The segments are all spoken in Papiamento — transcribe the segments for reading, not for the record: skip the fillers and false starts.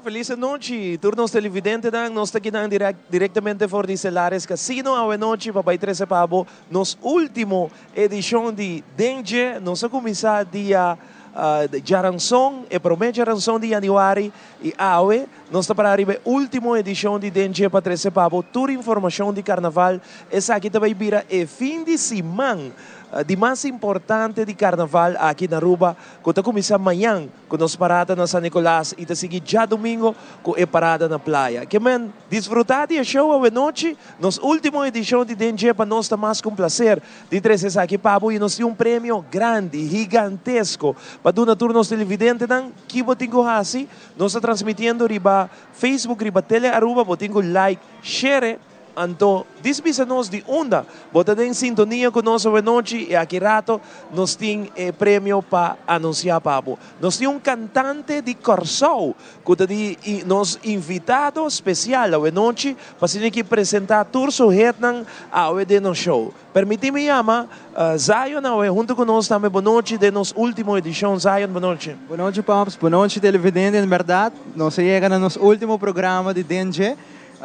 Felis anochi tur nos televidentenan. Nos ta kinan directamente for di Celares Casino awe nochi pa bay trece pa bo nos ultimo edicion di Den Dje. Nos a cuminsa dia djaranson, e prome djaranson di januari y awe nos ta para riba e ultimo edicion di Den Dje pa trece pa bo tur informacion di Carnaval. Esaki ta bay bira e fin di siman di mas importante di Carnaval aki na Aruba cu ta cuminsa mañan Ku nos parada na San Nicolas i ta sigui djadumingo ku e parada na playa. Ke men disfrutá di e show awenochi, nos último edishon di Den Dje pa nos ta mas ku un plaser di trese esaki pa bo i nos tin un premio grandi, higantesko pa duna tur nos televidentenan. Ki bo tin ku hasi? Nos ta transmitiendo riba Facebook, riba Tele Aruba, bo tin ku like, share. Anto, dis bisa nos di unda bo ta den sintonia ku nos awenochi i aki rato nos tin e premio pa anunsiá pa bo. Nos tin un kantante di Kòrsou ku ta di nos invitado spesial awenochi pa asina ki presentá tur su hitnan awe den nos show. Permití mi yama Zion awe huntu ku nos tambe bonochi den nos último edishon. Zion, bonochi. Bonochi Pops, bonochi televidente. En bèrdat nos a yega na nos último programa di Den Dje.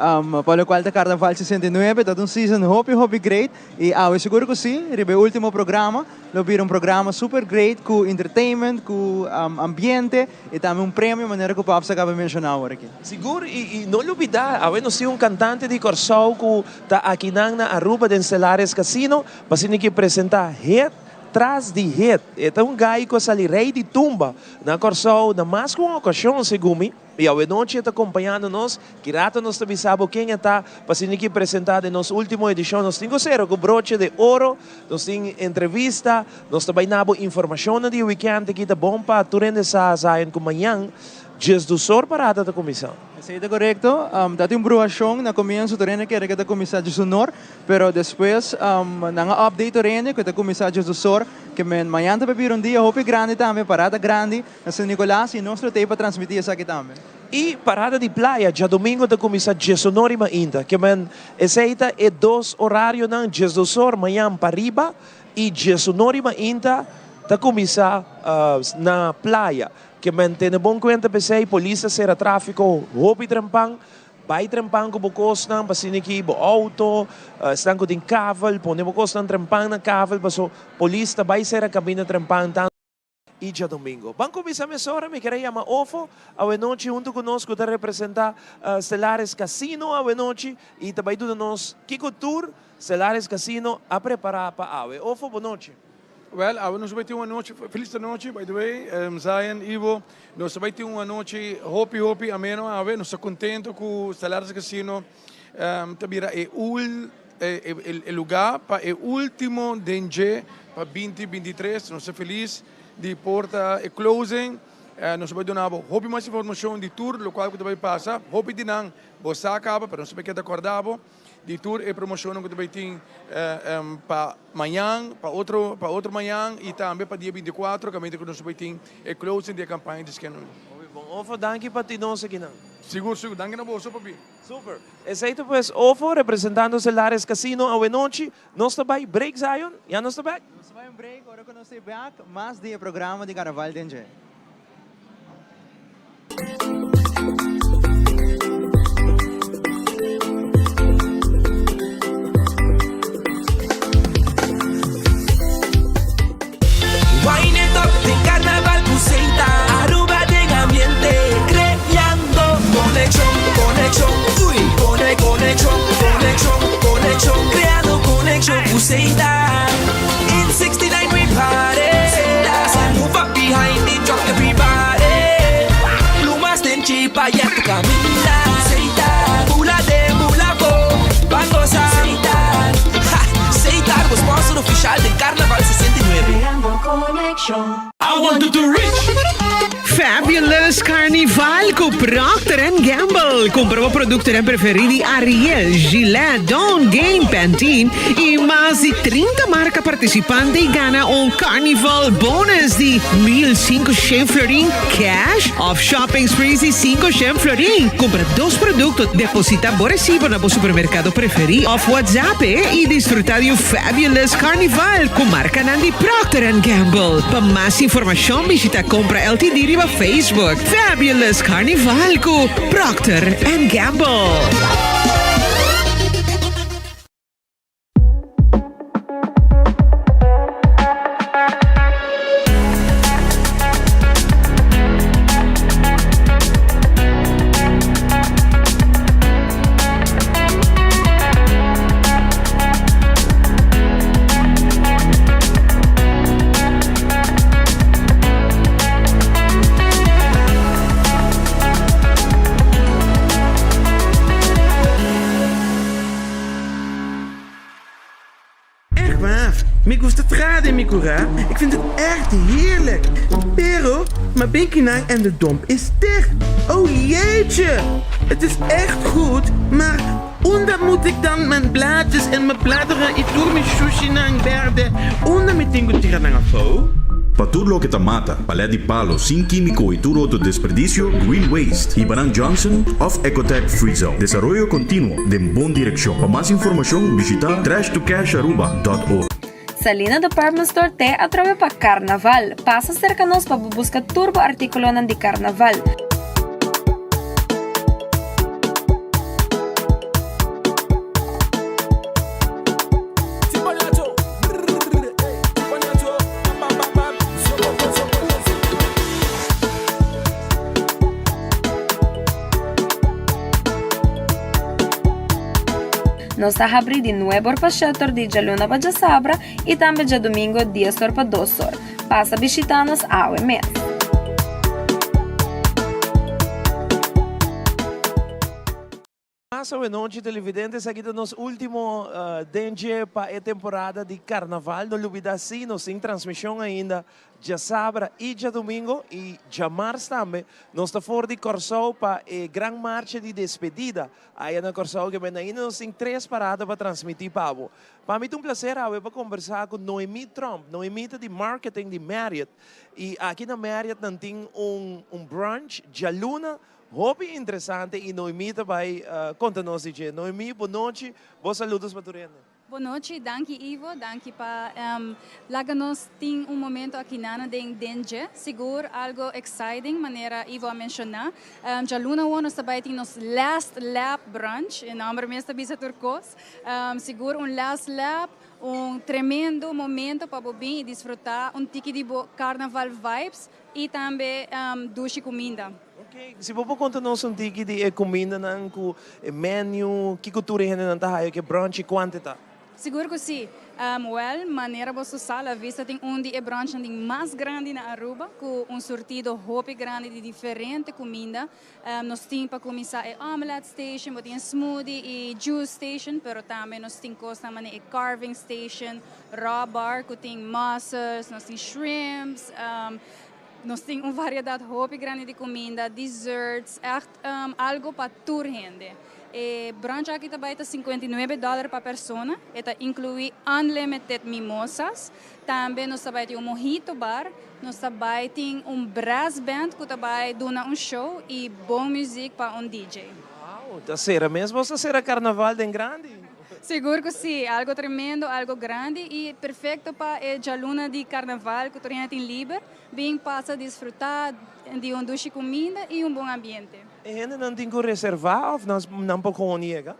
Pa locual ta Carnaval 69 ta un season hopi hopi great y awe sigur cu si riba e ultimo programa lo bira un programa super great cu entertainment cu ambiente y tambe un premio manera cu Pops a caba menciona awor aki. Sigur y no lubida awe nos tin un cantante di Corsou cu ta akinan na Aruba den Celares Casino pa asina ki presenta hit tras di hit. E ta un guy cu a sali rey di tumba na Corsou na mas cu un ocasion segun mi. I awenochi e ta kompañando nos. Ki rato nos ta bisa bo ken e ta pa asina ki presentá den nos último edishon. Nos tin gosero ku broche de oro, nos tin entrevista, nos ta bai na bo informashonnan di e wikènt aki. Ta bon pa tur hende sa, Zion, ku mañan diesdusor parada ta kuminsá. Esei ta korekto. Ta tin un bruashon na komienso, tur hende kere ku ta kuminsá diesunor, pero despues nan a update tur hende ku ta kuminsá diesdusor. Ke men mañan ta bira un dia hopi grandi tambe, parada grandi. Na San Nicolas y nos lo t'ey pa transmiti esaki tambe. E parada di playa djadomingo ta cuminsa diesonor y mainta. Ke men esey ta e dos horarionan, diesdosor mañan pa riba y diesonor y mainta ta cuminsa na playa. Ke men tene bon cuenta p'esey, polis ta cera trafico hopi trempan, bay trempan cu bo cosnan pa asina ki bo auto, esnan cu tin kavel, pone bo cosnan trempan na kavel paso polis ta bay cera cabina trempan tanto. I djadomingo. Ban kuminsá mesora, mi kere yama Ofo awenochi huntu ku nos ku ta representá Stellaris Casino awenochi i ta bai duna nos kiko tur Stellaris Casino a prepará pa awe. Ofo, bonochi. Wèl, awe nos bai tin un anochi, felis anochi by the way, Zion, Ivo, nos ta bai tin un anochi hopi hopi ameno awe, nos ta kontento ku Stellaris Casino ta bira e ul. E lugá pa e último den dje pa binti 23. Nos ta felis di por ta e closing. Nos ta bai duna bo hopi mas informashon di tur lokual ku ta bai pasa. Hopi di nan bo sa kaba, pero nos ta bai keda kòrda bo di tur e promoshonnan ku ta bai tin pa mañan, pa otro pa otro mañan i tambe pa dia 24 kaminda ku nos ta bai tin e closing di e kampaña di Scan Uno. Hopi bon. Ofo, danki pa tin nos akinan. Sigur, sigur. Danki na boso pa bin. Super. Esey ta pues Ofo representando Celares Casino awenochi. Nos ta bay break Zion? Ya nos ta back? Nos ta bay un break, ora cu nos ta back mas di e programa di Carnaval den dje. Wine it up den carnaval cu Seita Aruba den ambiente creando conexion, conexion, uy Cone, conexion, conexion, conexion Creando conexion cu Seita In 69 we party So move up behind the truck everybody Plumas den chipa ya tu caminda Seita, bula den bula bo Ban goza Seita, ha Seita bo sponsor oficial den Carnaval 69. Creando conexion. I want to to rich. Fabulous Carnival cu Procter and Gamble. Cumpra bo productonan preferi di Ariel, Gillette, Dawn, Gain, Pantene y mas di 30 marca participante y gana un Carnival bonus di 1500 florin cash of shopping sprees di 500 florin. Cumpra dos producto, deposita bo recibo na bo supermercado preferi of WhatsApp e y disfruta di un Fabulous Carnival cu marcanan di Procter and Gamble. Pa mas informacion bishita Compra LTD riba. Facebook. Fabulous Carnival ku Procter and Gamble. Echt waar, mi gusta traha den mi kurá, ik vind het echt heerlijk. Pero, ma binkinan en de domp is dicht. Oh jeetje, het is echt goed, maar unda moet ik dan mijn blaadjes en mijn bladeren y tur mi shushinan berde, unda mi tin ku tira nan afó? Pa tur loke ta mata, palet di palo sin kímiko i tur otro desperdisio, Green Waste, Hibanan Johnson òf Ecotech Free Zone. Desaroyo kontinuo den bon direkshon. Pa mas informashon bishita trashtocasharuba dòt org. Salina Department Store te atrobe pa Carnaval. Pasa serka nos pa bo buska tur bo artíkulonan di Carnaval. Nos ta habri di nuebe or pa shete or di djaluna pa djasabra y tambe djadumingo dies or pa dos or. Pasa bishita nos awe mes. Mas awenochi televidente esaki ta nos ultimo dengue pa e temporada di carnaval. No lubida si nos tin transmision ainda djasabra y djadomingo y djamars tambe. Nos ta for di Corsou pa e gran marcha di despedida aya na Corsou ke benda ainda nos tin tres parada pa transmiti pa bo. Pa mi ta un placer awe pa combersa cu Noemi Tromp. Noemi ta di marketing di Marriott y aki na Marriott nan tin un un brunch djaluna Hopi interesante y Noemi ta bay conta nos di dje. Noemi, bo nochi, bo saludos pa tur hende. Bo nochi, danki Ivo, danki pa laga nos tin un momento akinana den den dje. Sigur algo exciting manera Ivo a menciona. Djaluna awor nos ta bay tin nos last lap brunch, e nomber mes ta bisa tur cos. Sigur un last lap, un tremendo momento pa bo bin y disfruta un tiki di bo carnaval vibes y tambe dushi cuminda. Ok, si bo por konta nos un tiki di e kumindanan ku e menu, kiko tur e hendenan ta haya ku e brunch i kuantu e ta? Sigur ku si. Wèl, manera boso sa, La Vista tin un di e brunchnan di mas grandi na Aruba, ku un surtido hopi grandi di diferente kuminda. Nos tin pa kuminsá e omelet station, bo tin e smoothie i juice station, pero tambe nos tin kosnan manera e carving station, raw bar ku tin mussels, nos tin shrimps. Nos tin un variedat hopi grandi di kuminda, desserts, ègt algu pa tur hende. E brunch aki ta bai ta 59 dòler pa persona, e ta inkluí unlimited mimosas. Tambe nos ta bai tin un mojito bar, nos ta bai tin un brass band ku ta bai duna un show i bon muzik pa un DJ. Wow, ta sera mes bo sa sera karnaval den grandi. Sigur ku si, algo tremendo, algo grandi i perfekto pa e djaluna di karnaval ku tur hende tin liber, bin pasa disfrutá di un dushi kuminda i un bon ambiente. E hendenan tin ku reservá òf nan por gewoon yega?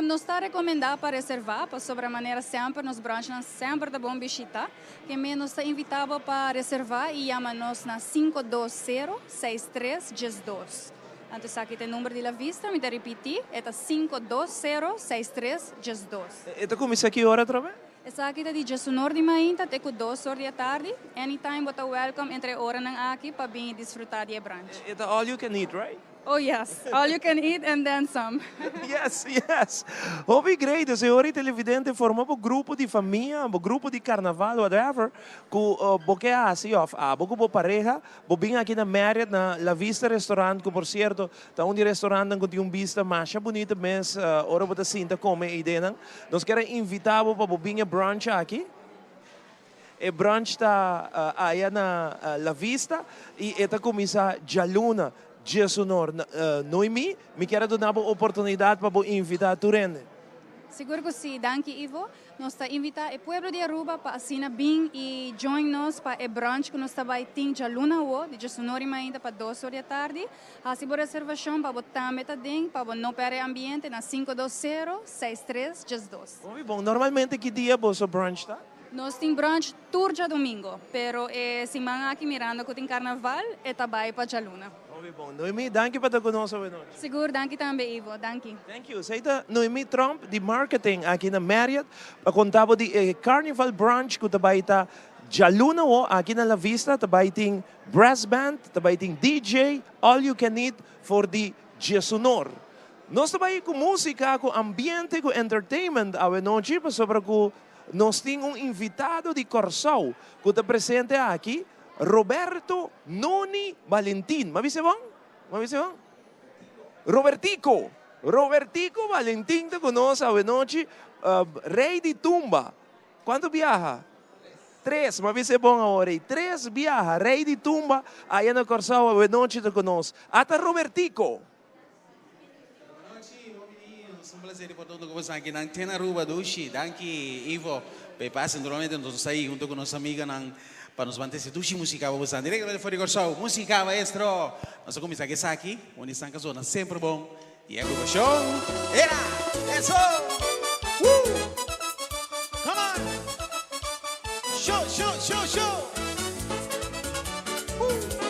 Nos ta rekomendá pa reservá pasobra manera semper nos brunchnan semper ta bon bishitá. Ke men nos ta invitá bo pa reservá i yama nos na 520 63 12. Anto esaki ta e number di La Vista, mi ta ripiti, e ta 520 63 12. E ta kuminsá ki ora atrobe? Esaki ta di diesunor di mainta te ku dos or di atardi. Anytime bo ta welcome entre e oranan aki pa bin i disfrutá di e brunch. E ta all you can eat, right? Oh yes, all you can eat and then some. Yes, yes. Hopi great, señor y televidente, forma bo grupo di famia, bo grupo di carnaval, whatever, cu bo ke haci of abo cu bo pareha, Bo bin aki na Marriott na La Vista Restaurant cu por cierto ta un di restaurantnan cu tin un bista masha bunita mes ora bo ta sinta come eidenan. Nos kier a invita bo pa bo bin e brunch aki. E brunch ta aya na La Vista y e ta cuminsa djaluna diesunor. Noemi, mi kier a duna bo oportunidad pa bo invita tur hende. Sigur cu si, danki Ivo. Nos ta invita e pueblo di Aruba pa asina bin y join nos pa e brunch cu nos ta bay tin djaluna awo, di djesunor y mainta pa dos or di atardi. Haci bo reservacion pa bo tambe ta den, pa bo no perde e ambiente na 520 63 12. Hopi bon. Normalmente ki dia boso brunch ta? Nos tin brunch tur djadomingo, pero e siman aki mirando cu tin carnaval e ta bay pa djaluna. Hopi bon. Noemi, danki pa ta cu nos awenochi. Sigur, danki tambe Ivo. Danki. Thank you. Esey ta Noemi Tromp di marketing aki na Marriott pa conta bo di e Carnival Brunch cu ta bay ta djaluna awo aki na La Vista. Ta bay tin brass band, ta bay tin DJ, all you can eat for di djesunor. Nos ta bay cu musica, cu ambiente, cu entertainment awenochi pasobra cu nos tin un invitado di Corsou cu ta presente aki. Roberto Noni Valentin. M'a bisa bon? M'a bisa bon? Robertico. Robertico Valentin ta ku nos awenochi. Rei di tumba. Kuantu biaha? Tres. M'a bisa bon awor ei. Tres biaha. Rei di tumba aya na Kòrsou awenochi ta ku nos. Ata Robertico. Bonochi, bon bini. Nos un placer di por ta hunto cu boso aki nan ten Aruba dushi. Danki Ivo pa e pase. Naturalmente nos ta ahi hunto cu nos amigonan pa nos mantece dushi musica pa boso. Directamente for di Corsou, musica maestro. Nos a cuminsa cu esaki, un di esnan ca zona semper bon di e agrupacion Era! Eso! Woo! Come on! Sho, sho, sho, sho! Woo!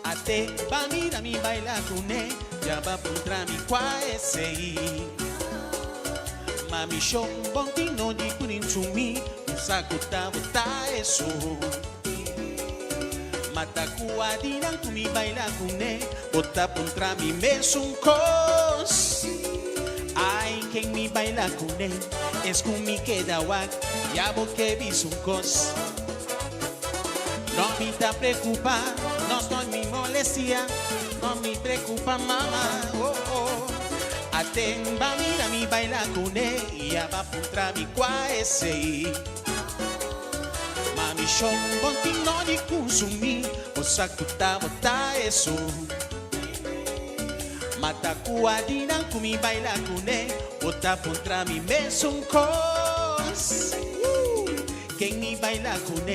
Ate ba mira mi baila kuné, ya ba puntra mi kua esei. Ma mi shon bon tin no di kunin sumi, un sa ku ta bota eso. Mata ku a di nan ku mi baila kuné, bo ta puntra mi mesun kos. Ai ken mi baila kuné, es ku mi keda wak, ya bo ke bisa un kos. No mi ta preocupa, no estoy mi molestia, no mi preocupa mama, oh oh. Aten ba mira mi baila kuné, ya ba puntra mi kua esei. Ma mi shon bon tin no di kunsumí, bo sa ku ta bota eso. Ma ta ku a di nan ku mi baila kuné, bo ta puntra mi mesun kos. Ken mi baila kuné,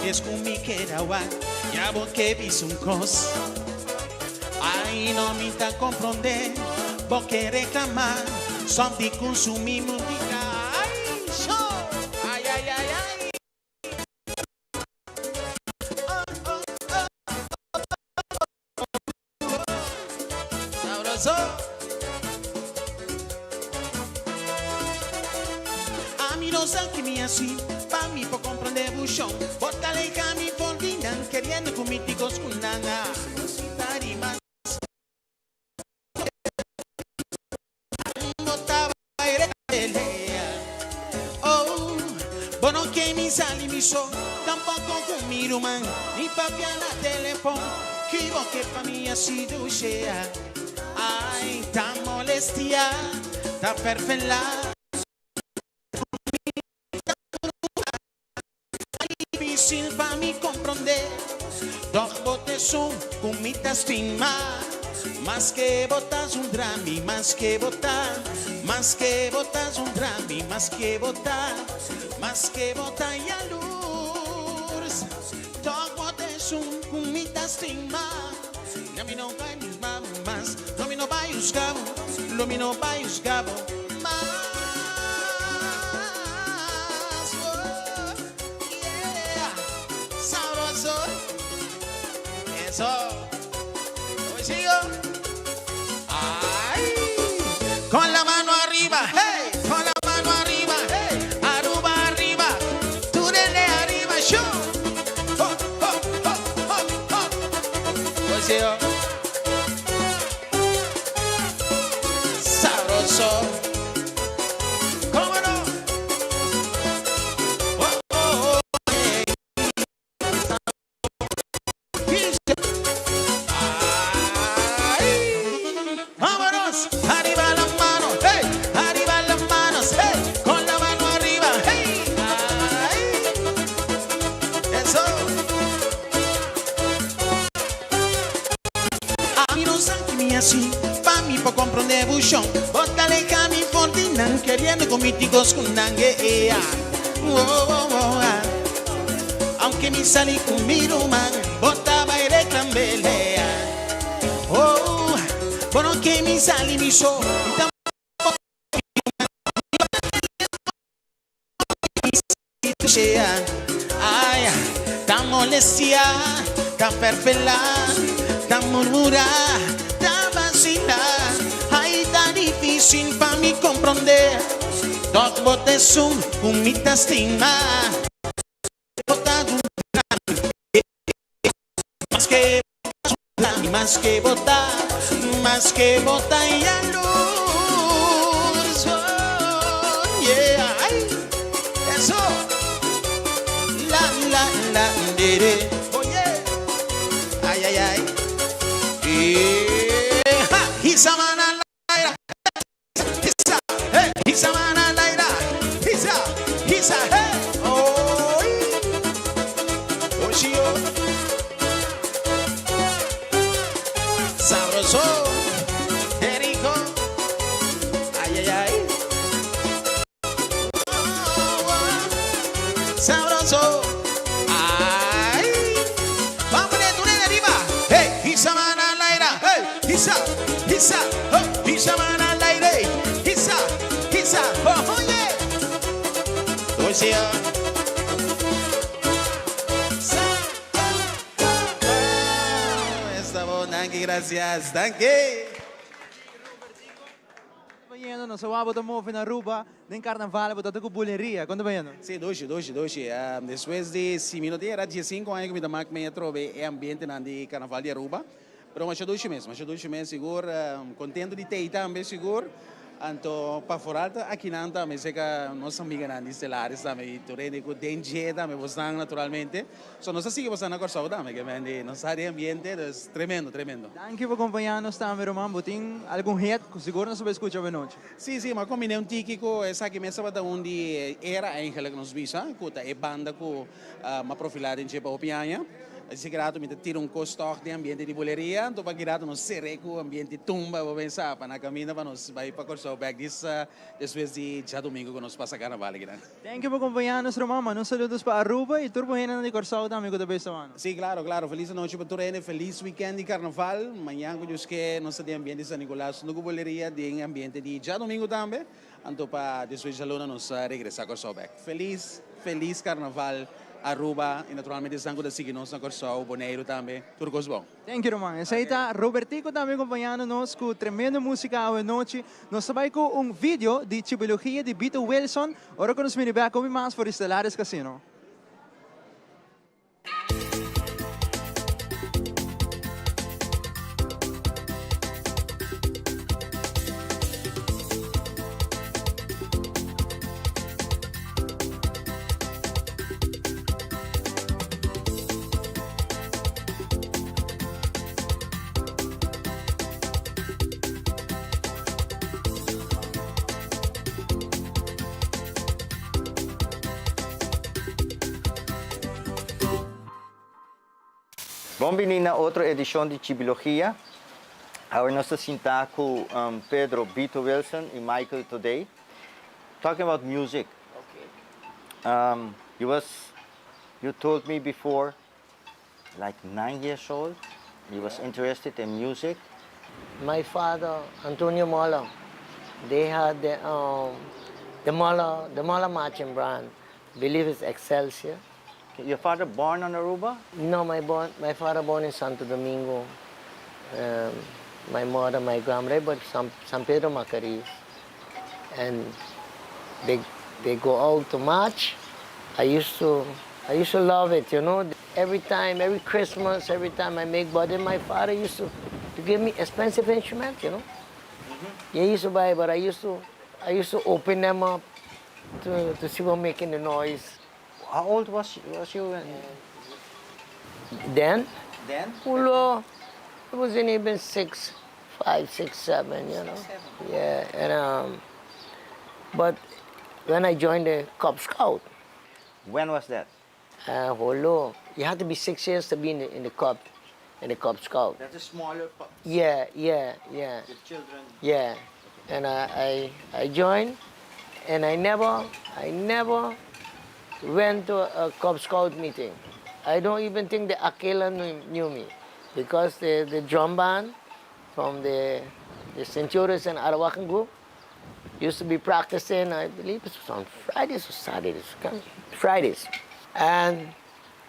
es ku mi keda wak, ya bo ke bisa un kos. Ai no mi ta komprondé, bo ke reklamá, sòp di kunsumí músika. Ai sho! Ai ai ai ai! Sabroso. Ami no sa ki mi hasi pa mi por comprende bushon. Bo ta leha mi for di nan keriendo ku mi ti kos ku nan a ta di mas. Bo ta bai rebelea. Oh, bo no ke mi sali mi so, tampoco ku mi ruman, ni papia na telefon. Ki bo ke pa mi asi dushea? Ai, ta molestia, ta ferfela. Difícil pa mi comprende, toch bo ta esun cu mi ta stima. Maske bo ta zundra mi, maske bo ta, maske bo ta zundra mi, maske bo ta, maske bo ta yalurs, toch bo ta esun cu mi ta stima. Ya mi no bay busca bo mas, lo mi no bay busca bo, lo mi no bay busca bo mas. Oh, yeah, sabroso, eso, hoy sigo. Ay, con la mano arriba, hey, con la mano arriba, hey, Aruba arriba, tú dele arriba, show. Ho, ho, ho, ho, ho. Hoy sigo. Sabroso. ¿Cómo no? Oh, oh, oh, hey. Ay. mi hasi pa mi por komprondé bo shon? Bo ta leha mi for di nan keriendo ku mi tin kos ku nan eh eh ah oh oh oh ah Aunke mi sali ku mi ruman bo ta bai reklam'é ah oh Bo no ke mi sali mi so mi tampoco Ay, ta molestia, ta ferfelá, ta murmurá, ta vacilá. Ay, ta difícil pa mi comprendé, toch bo ta esun cu mi ta stima. Bo ta duna mi mas ke mas ke bo ta, mas ke bo ta yalurs. Oh, yeah, ay, eso. La, la, la, de, de. Oh, yeah. Ay, ay, ay. Eh, ha, hisa mana laira. Hisa, hey, hisa mana laira. Hisa, hisa, hey. Oh, oh, oh. Sabroso, qué rico. Ay, ay, ay. Oh, oh. Sabroso. Ay. Vamos a poner tu nena arriba. Hey, hisa mana laira. Hey, hisa, hisa, oh, hisa mana laira. Hisa, hisa, oh, oh yeah. Oye, Esta bon, danki, gracias, danki. Bayendo, nos a wak bo ta move na Aruba den carnaval, bo ta toca buleria. Con ta bayendo? Si, dushi, dushi, dushi. Despues di, si mi no tin era diesinco aña cu mi ta mak mei atrobe e ambientenan di carnaval di Aruba. Pero masha dushi mes, masha dushi mes, sigur. Contento di tei tambe, sigur. Anto pa foral ta akinan tambe cerca nos amiganan di Stellaris tambe y tur hende cu den dje tambe bosnan naturalmente. So nos ta sigui bosnan na Corsou tambe ke men di nos sa di ambiente dus tremendo tremendo. Danki pa compaña nos tambe ruman. Bo tin algun hit cu sigur nos ta bay scucha awenochi? Si si, m'a combine un tiki cu esaki mes tabata un di era eigenlijk nos bisa cu ta e banda cu m'a profila den dje pa hopi aña. Así ki rato mi ta tira un kos tòg den ambiente di buleria, anto pa ki rato nos ser'é ku ambiente tumba, bo pensa, pa na kaminda pa nos bai pa Kòrsou bèk dis despues di djadumingu ku nos pasa karnaval akinan. Thank you pa kompañá nos ruman, manda un saludos pa Aruba i tur bo hendenan di Kòrsou tambe ku ta bes tawano. Sí, klaro, klaro. Felis anochi pa tur hende, felis wikènt di karnaval. Mañan ku Dios ke nos ta den ambiente di San Nicolas huntu ku buleria den ambiente di djadumingu tambe, anto pa despues djaluna nos regresá Kòrsou bèk. Felis, felis karnaval. Aruba y naturalmente esnan cu ta sigui nos na Corsou, Boneiru tambe. Tur cos bon. Thank you ruman. Esey ta Robertico tambe acompañando nos cu tremendo musica awe nochi. Nos ta bay cu un video di Chibilogia di Bito Wilson. Ora cu nos mini bek hopi mas for di Stellaris Casino. Bon bini na otro edishon di Chibilogia. Awe nos ta sintá ku Pedro Bito Wilson i Michael Thodé. Talking about music. Um, you was, you told me before, like nine years old, you was interested in music. My father, Antonio Moller, they had the, um, the Moller, the Moller marching brand. Believe it's Excelsior. Your father born on Aruba? No, my born, my father born in Santo Domingo. Um, my mother, my grandmother, but San, San Pedro Macorís. And they, they go out to march. I used to, I used to love it, you know. Every time, every Christmas, every time I make but my father used to, to give me expensive instruments, you know. Mm-hmm. He used to buy, but I used to, I used to open them up to, to see what making the noise. How old was, was you when? Then? Then? Well, it wasn't even six, five, six, seven, you know. Six, seven. Yeah, and um, but when I joined the Cub Scout. When was that? Uh, hello. You had to be six years to be in the, in the Cub. in the Cub Scout. That's a smaller pu- Yeah, yeah, yeah. The children. Yeah, and I, I, I joined, and I never, I never went to a Cub Scout meeting. I don't even think the Akela knew, knew me because the, the drum band from the, the Centurions and Arawakan group used to be practicing, I believe it was on Fridays or Saturdays, Fridays. And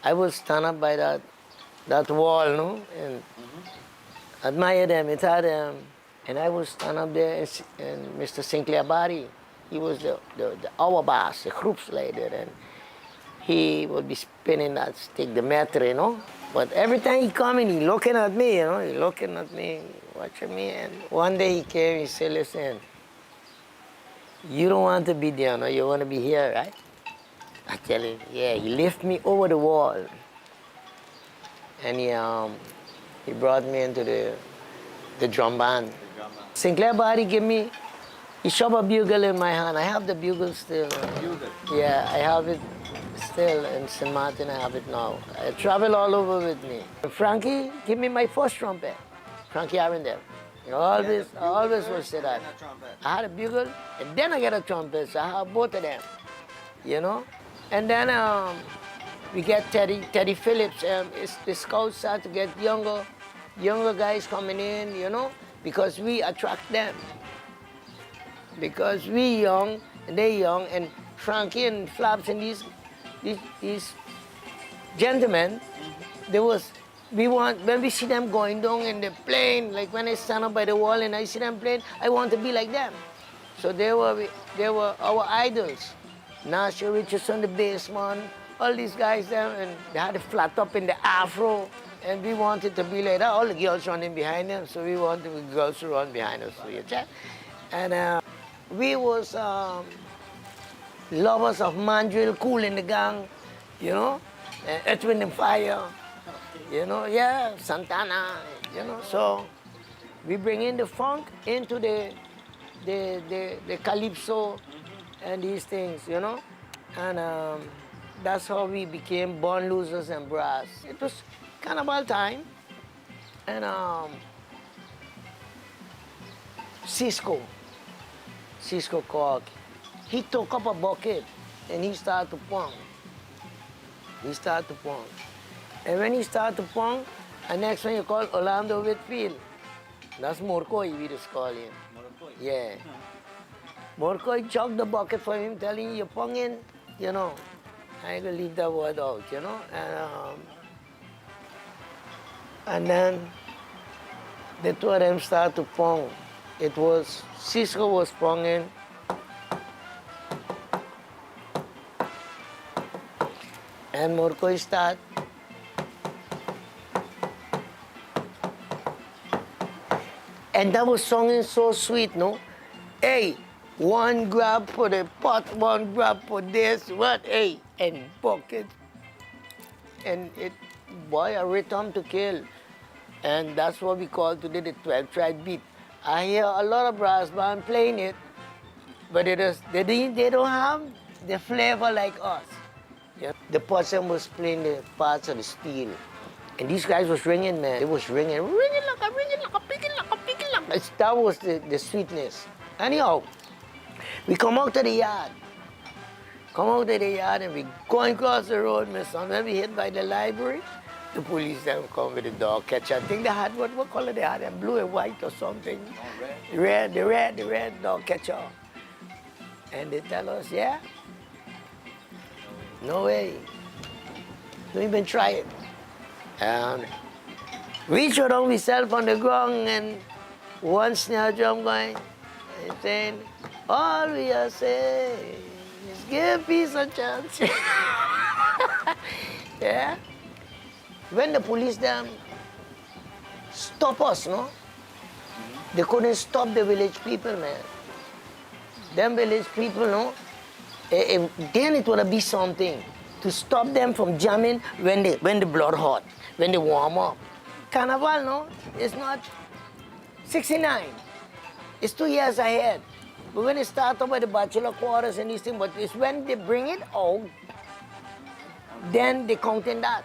I would stand up by that, that wall, no? And admire them, admire them. And I would stand up there, and, and Mr. Sinclair Barry, he was the, the, the our boss, the groepsleider, and he would be spinning that stick, the meter, you know. But every time he come in, he looking at me, you know, he looking at me, watching me. And one day he came, he said, listen, you don't want to be there, no? You want to be here, right? I tell him, yeah. He lift me over the wall. And he, um, he brought me into the, the drum band. Sinclair Body gave me, he shoved a bugle in my hand. I have the bugle still. Bugle? Yeah, I have it still in St. Martin, I have it now. I travel all over with me. Frankie gave me my first trumpet, Frankie Arundel. You know, always, I always will say that. I had a bugle, and then I got a trumpet, so I have both of them, you know? And then um, we get Teddy, Teddy Phillips. Um, it's, the scouts start to get younger, younger guys coming in, you know, because we attract them. Because we young, and they young, and Frankie and Flaps and these, these, these gentlemen, there was, we want, when we see them going down in the plane, like when I stand up by the wall and I see them playing, I want to be like them. So they were, they were our idols. Nasha Richardson, the bassman, all these guys them, and they had a flat top in the afro, and we wanted to be like that. All the girls running behind them, so we wanted the girls to run behind us. So, yeah. And uh, we was um, lovers of Mandrill, Kool and the Gang, you know, and Earth, Wind and Fire, you know, yeah, Santana, you know. So we bring in the funk into the the the, the calypso and these things, you know, and um, that's how we became born losers and brass. It was carnival time, and um, Cisco, Cisco Cork, he took up a bucket and he started to pump. He started to pump. And when he started to pump, the next one you call Orlando Whitfield. That's Morkoi, we just call him. Morkoi? Yeah. Morkoi chugged the bucket for him, telling him, you're punging, you know. I ain't gonna leave that word out, you know. And, um, and then the two of them started to pong. It was, Cisco was ponging. And Morkoi start. And that was songing so sweet, no? Hey, one grab for the pot, one grab for this, what? Hey, and bucket. And it, boy, a rhythm to kill. And that's what we call today the 12 tribe beat. I hear a lot of brass band playing it, but it is, they, didn't, they don't have the flavor like us. Yeah. The person was playing the parts of the steel. And these guys was ringing, man. They was ringing, ringing like a, ringing like a, picking like a, picking like a. That was the, the sweetness. Anyhow, we come out to the yard. Come out to the yard and we going across the road, my son. When we hit by the library, the police then come with the dog catcher. I think they had, what, what color they had? Them blue and white or something. Oh, red. Red, the red, the red dog catcher. And they tell us, yeah, no way. Don't even try it. And we throw down ourselves on the ground and one snare drum going and saying, all we are saying is give peace a chance. yeah. When the police them stop us, no? They couldn't stop the village people, man. Them village people, no? Eh, eh, then it would be something to stop them from jamming when they when the blood hot, when they warm up. Carnival, no? It's not 69. It's two years ahead. But when it start up with the bachelor quarters and these things, but it's when they bring it out, then they count in that.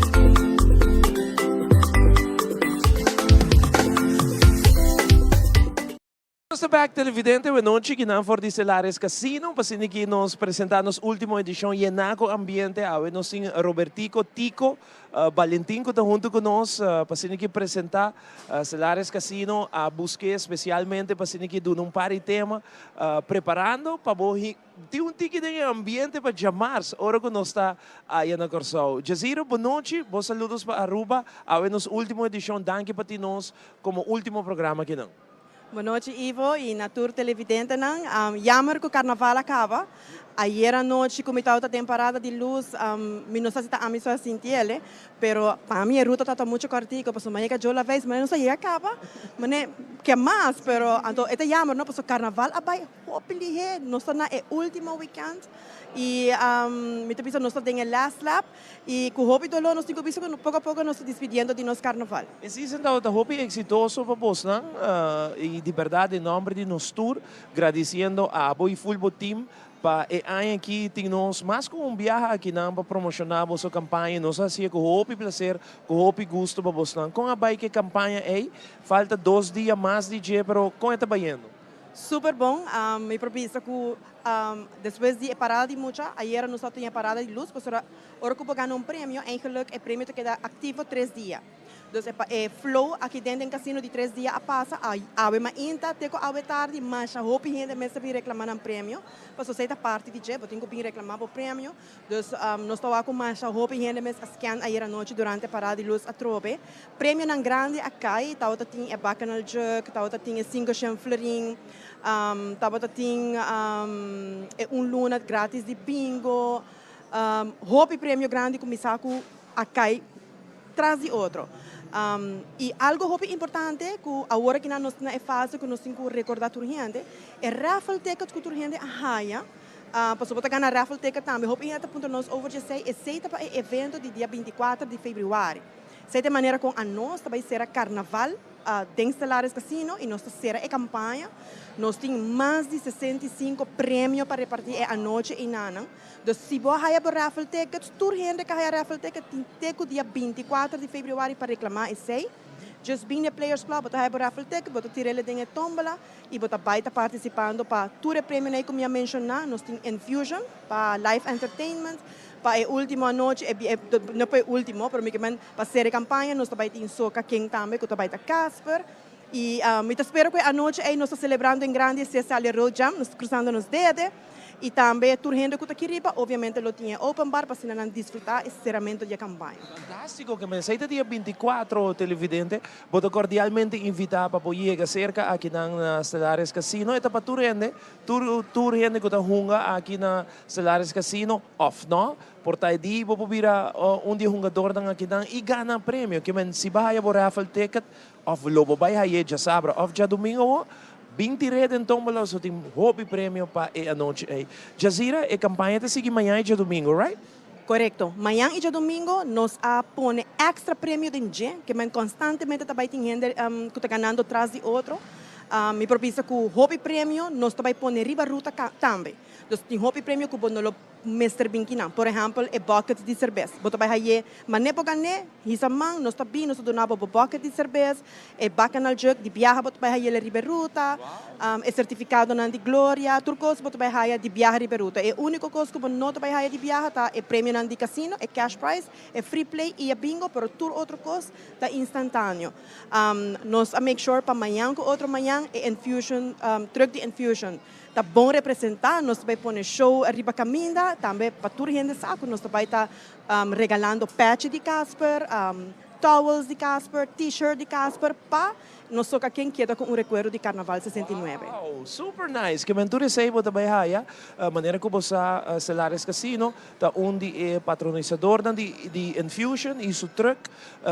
Nos ta bek televidente awenochi kinan for di Celares Casino pa asina ki nos presenta nos ultimo edicion yena cu ambiente. Awe nos tin Robertico Tico Valentin cu ta hunto cu nos pa asina ki presenta Celares Casino. A busque specialmente pa asina ki duna un par di tema preparando pa bo tin un tiki den e ambiente pa djamars ora cu nos ta aya na Corsou. Jaziro bonochi, bo saludos pa Aruba. Awe nos ultimo edicion, danki pa tin nos como ultimo programa kinan. Bonochi Ivo y na tur televidentenan. Jammer cu carnaval a caba. Ayer anochi cu mi tawata den parada di luz, mi no sa si ta ami so a sinti ele, pero pa mi e ruta tawata mucho cortico pasobra mi a yega Jola Veis, mane nos a yega caba, mane ke mas, pero anto e ta jammer no pasobra carnaval a bay hopi lihe, nos ta na e ultimo weekend y mi ta bisa nos ta den e last lap. Y cu hopi dolor nos tin cu bisa cu poco a poco nos ta dispidiendo di nos carnaval. E season tabata hopi exitoso pa bosnan y di berdad den nomber di nos tur gradiciendo abo y full bo team pa e aña aki tin nos mas cu un biaha akinan pa promociona boso campaña y nos a haci'e cu hopi placer cu hopi gusto pa bosnan. Con a bay cu e campaña ey? Falta dos dia mas di dje pero con e ta bayendo? Super bon, mi por bisa cu Despues di e parada di mucha, ayera nos a tin e parada di luz, pasobra ora cu bo gana un premio, eigenlijk e premio ta keda activo tres dia. Dus e e flow aki den den casino di tres dia a pasa, awe mainta te cu awe tardi, masha hopi hende mester bin reclama nan premio, pasobra esey ta parti di dje, bo tin cu bin reclama bo premio. Dus nos ta wak cu masha hopi hende mes a scan ayera nochi durante e parada di luz atrobe. Premionan grandi a cay, tabata tin e Bacchanal Jug, tabata tin e cinco shen florin, Tabata tin e un luna gratis di bingo, hopi premio grandi cu mi sa cu a cay tras di otro. Y algo hopi importante cu awor aki nan nos ta na e fase cu nos tin cu recorda tur hende, e raffle tickets cu tur hende a haya, pasobra bo ta gana raffle ticket tambe, hopi hende ta puntra nos over djesey, esey ta pa e evento di dia 24 di februari. Esey ta e manera con anos ta bay cera carnaval. Den Stellaris Casino y nos ta cera e campaña. Nos tin mas di 65 premio pa reparti e anochi eynanan. Dus si bo a haya bo raffle tickets, tur hende cu a haya raffle ticket tin te cu dia 24 di februari pa reclama esey. Just bin n'e Players Club, bo ta haya bo raffle ticket, bo ta tir'ele den e tombola y bo ta bay ta participando pa tur e premionan ey cu mi a menciona. Nos tin Infusion pa live entertainment pa e ultimo anochi, no pa e ultimo, pero mi ke men Pa sera e campaña nos ta bay tin Soca King tambe cu ta bay ta Casper y mi ta spera cu e anochi ey nos ta celebrando en grande si e sali e road jam, nos ta cruzando nos dede y tambe tur hende cu ta aki riba obviamente lo tin e open bar pa asina nan disfruta e ceramento di e campaña. Fantastico, ke mensai ta dia 24 televidente, bo ta cordialmente invita pa bo yega cerca akinan na Stellaris Casino, e ta pa tur hende, tur tur hende cu ta hunga aki na Stellaris Casino of no, Por ta e di bo por bira un di e hungadornan akinan i gana premio. Ke men si bo haya bo raffle ticket of lo bo bai haye djasabra of djadumingo awo, bin tir'é den tombola so tin hopi premio pa e anochi ei. Jazira, e kampaña ta sigui mañan i djadumingo, right? Korekto. Mañan i djadumingo nos a pone èkstra premio den dje, ke men konstantemente ta bai tin hende ku ta ganando tras di otro. Mi por bisa ku hopi premio nos ta bai pone riba ruta tambe. Dus tin hopi premio ku bo no lo Mester bin kinan. Por ehèmpel, e bucket di serbes. Bo ta bai haye man'é bo gan'é, hisa man, nos ta bin, nos ta duna bo bo bucket di serbes, e bacchanal jug di biaha bo ta bai hay'el riba e ruta, e sertifikadonan di Gloria, tur kos bo ta bai haya di biaha riba e ruta. E úniko kos ku bo no ta bai haya di biaha ta e premionan di kasino, e cash prize, e free play i e bingo, pero tur otro kos ta instantáneo. Nos a make sure pa mañan ku otro mañan e infusion, truck di infusion, Ta bon representá, nos ta bai pone show riba kaminda, tambe pa tur hende sa ku nos ta bai ta regalando pèchi di Casper, towels di Casper, t-shirt di Casper pa nos toka ken keda ku un rekuerdo di Karnaval 69. Wow, super nice! Ke men tur esei bo ta bai haya, manera ku bo sa Celares Casino ta un di e patronisadornan di Infusion y su truck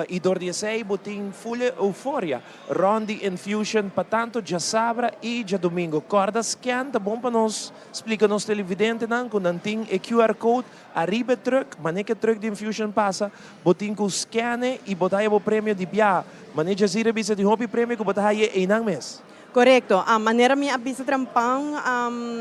y dor di esey bo tin full e euforia rond di Infusion pa tanto djasabra y djadomingo. Corda scan ta bon pa nos splica nos televidentenan cu nan tin e QR code ariba e truck, mane cu e truck di Infusion pasa bo tin cu scan e y bo ta haya bo premio di bia. Mane Jazira bisa tin hopi premio cu bo ta haya eynan mes. Korekto. Manera mi a bisa trempan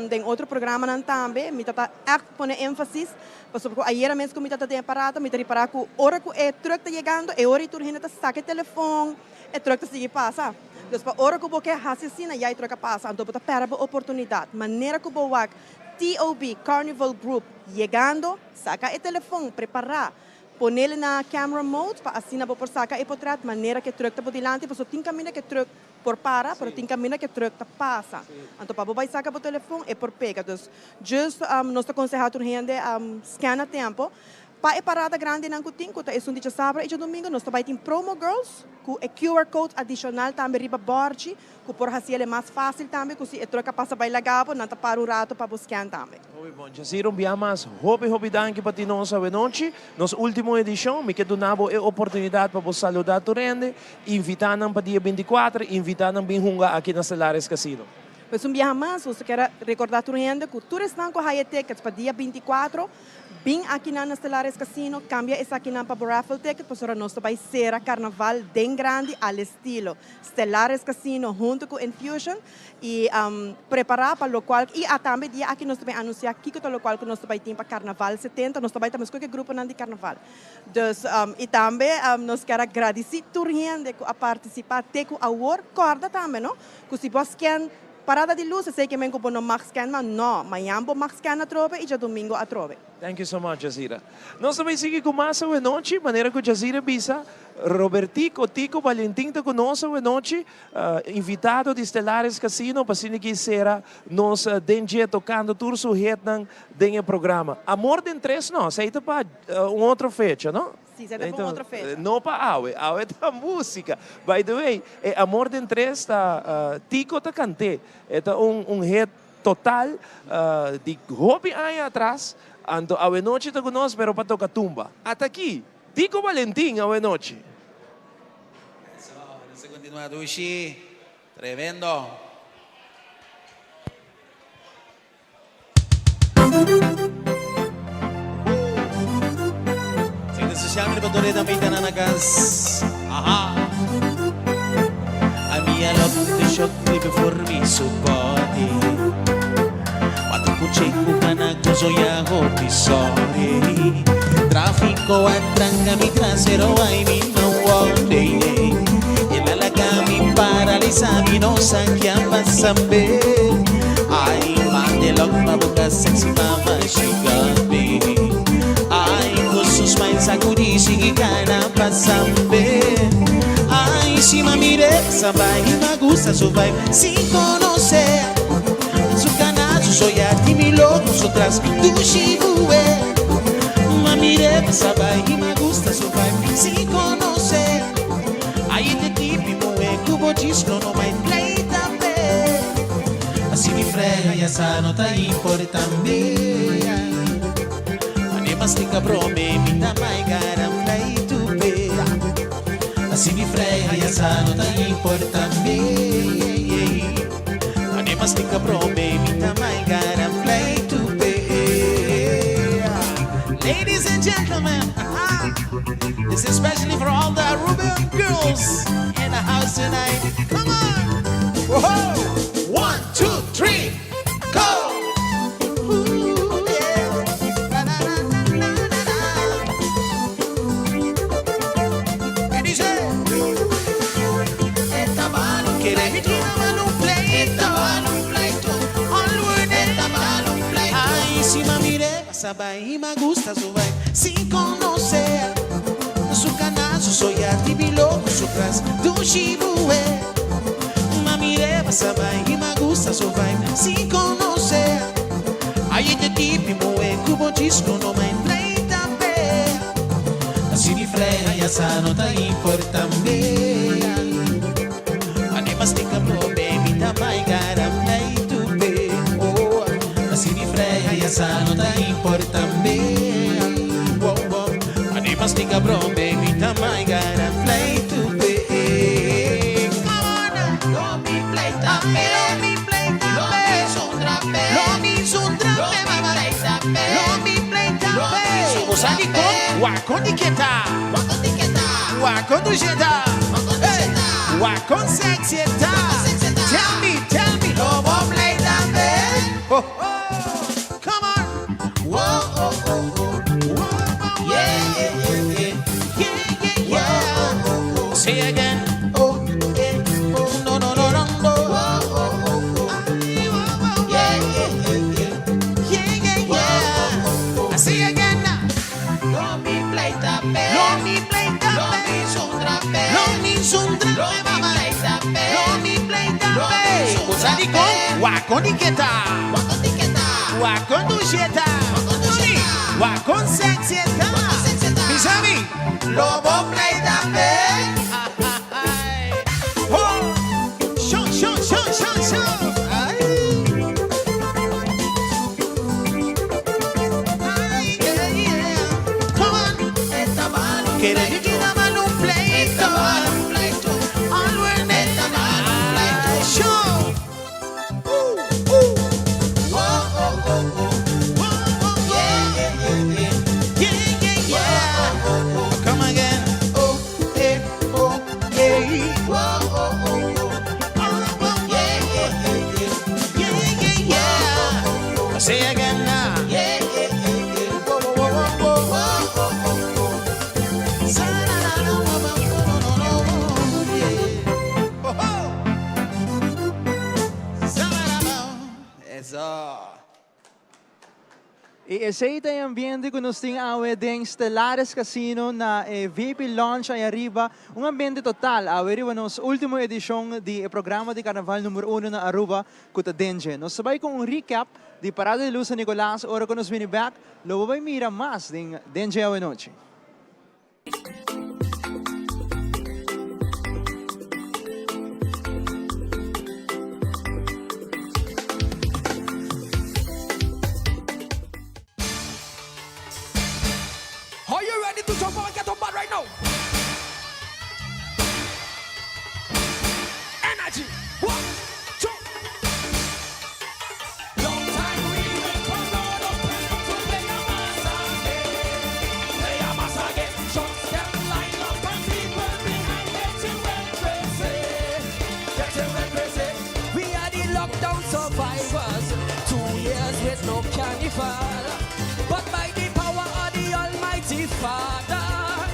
den otro programanan tambe, mi ta ta ègt pone énfasis, pasobra ku ayera mes ku mi ta ta den e parada, mi ta ripará ku ora ku e trùk ta yegando, e ora ei tur hende ta saka e telefòn, e trùk ta sigui pasa. Dus pa ora ku bo ke hasi asina ya e truck a pasa, anto bo ta pèrdè bo oportunidat. Manera ku bo wak TOB Carnival Group yegando, saka e telefon, prepará, ponele na camera mode pa asina bo por saka e potret manera ku e truck ta bo dilanti, pasobra tin kaminda ku e truck por para, pero tin kaminda ku e truck ta pasa. Anto pa bo bai saka bo telefon e por pega. Dus just nos ta konsehá tur hende scan na tempo. Pa e parada grandinan ku tin, ku ta esun di djasabra i djadumingu, nos ta bai tin Promo Girls ku e QR code adishonal tambe riba bòrchi ku por hasi el e mas fásil tambe ku si e truck a pasa bai laga bo, nan ta para un rato pa bo scan tambe. Hopi bon. Jazira un bia mas hopi hopi danki pa tin nos awenochi. Nos ultimo edishon, mi ke duna bo e oportunidat pa bo saluda tur hende, invita nan pa dia bintikuater, invita nan bin hunga aki na Stellaris Casino. Pues un biaha mas nos ta kier recorda tur hende cu tur esnan cu haya tickets pa dia 24 bin akinan na Stellaris Casino cambia esakinan pa bo raffle ticket pasobra nos ta bay cera carnaval den grandi al estilo Stellaris Casino hunto cu Infusion y prepara pa locual y tambe dia aki nos ta bay anuncia kico ta locual cu nos ta bay tin pa carnaval 70 nos ta bay tambe scoge gruponan di carnaval dus y tambe nos kier a gradici tur hende cu a participa te cu awor corda tambe no Ku si bo a scan parada di lus esei ke men ku bo no mag scan mas? No, mañan bo mag scan atrobe i djadumingu atrobe. Thank you so much Jazira. Nos ta bay sigui cu mas awenochi, manera cu Jazira bisa, Robertico Tico Valentin ta cu nos awenochi, invitado di Stellaris Casino pa asina ki cera nos den dje tocando tur su hitnan den e programa. Amor den tres no, esey ta pa un otro fecha no? Si, se ta pa un otro fecha. No pa awe, awe ta música. By the way, e Amor den Tres ta Tico ta cant'é. E ta un un hit total di hopi aña atras. Anto awe nochi ta cu nos pero pa toca tumba. Ata aki, Tico Valentin awe nochi. Eso, nos ta continua dushi. Tremendo. Ay, mande lok pa boca sexy mama, she got me. Ay, cu su smile sacudi, sigui cana pa sambe. Ay, si ma mire pasa bay, ma gusta su vibe, sin conocer. Su cana, su soya, ti mi loco, su tras, dushi buwe. Ma mire pasa bay, ma gusta su vibe, sin conocer. Ay, te tipi muhe, cu bo disco no mai play tambe. Así mi frega ya sa no ta importa mi. Mane mas tinga brome mi ta mai gara fly to be. Así mi frega ya sa no ta importa mi. Mane mas tinga brome mi ta mai gara fly to be. Ladies and gentlemen, this is especially for all the Aruban girls in the house tonight. Come on! Whoa! One, two, three, go! Ooh, yeah. Na, na, na, na, na, na, na. E dice, Ay, si mami Sabay ma gusta su vibe sin conocer su cana su soya tibi loco su tras dushi buwe Ma mireba sabay ma gusta su vibe sin conocer Ay este tipi muhe cubo disco no mai pleita pe Así di frega ya sa no ta importa mi Ane mastica prome mi ta mai gara pleitu pe Oh Así di frega ya sa no ta importa mi Oh oh Ane mastica prome mi ta mai gara pleitu pe Come on Lo mi pleita pe Lo mi pleita pe Lo mi zundra pe mama Lo mi pleita pe Bo sa dikon? Wakon di keta Wakon dusheta Hey Wakon sexy e ta Tell me, tell me Lo bo play tambe Ho ho Come on Wo oh oh oh Wo wo Yeah yeah yeah yeah Yeah yeah yeah Say again Oh eh oh No no. Sa di kon? Wakon di keta. Wakon dusheta. Wakon sexy ta. Bisa mi. Lobo play tambe. Ho! Shon, shon, shon, shon, shon. Ay. Ay, yeah, yeah. Come on. Kere di kita man un pleito. Always Show. Ooh, ooh. Oh, oh, oh, oh. Oh, oh, yeah, yeah, yeah. Yeah, yeah, yeah. Come again. Oh, eh, oh, yeah. Oh, oh, oh, oh. Oh, oh, yeah, yeah, yeah, yeah. Yeah, yeah, yeah. Say again now. Yeah, yeah, yeah, yeah. Oh, oh, oh, oh, oh, oh, oh, oh. Sa-na-na-na, oh, oh, oh, oh, oh, yeah. Oh, oh. Sa-na-na-na. Eso. Y esey ta e ambiente cu nos tin awe den Stellaris Casino na e VIP Lounge ey ariba. Un ambiente total awe riba nos ultimo edicion di e programa di Carnaval number 1 na Aruba cu ta Den Dje. Nos ta bay cu un recap di Parada di Luz San Nicolas ora cu nos bini bek lo bo bay mira mas den Den Dje awe nochi. Are you ready to jump up and get up bad right now? Energy. One, two. Long time we wait for Lord of to play a mass again. Play a mass again. Trucks them line up and people behind getting well crazy. Getting well crazy. We are the lockdown survivors. 2 years with no carnival. But by the power of the Almighty Father,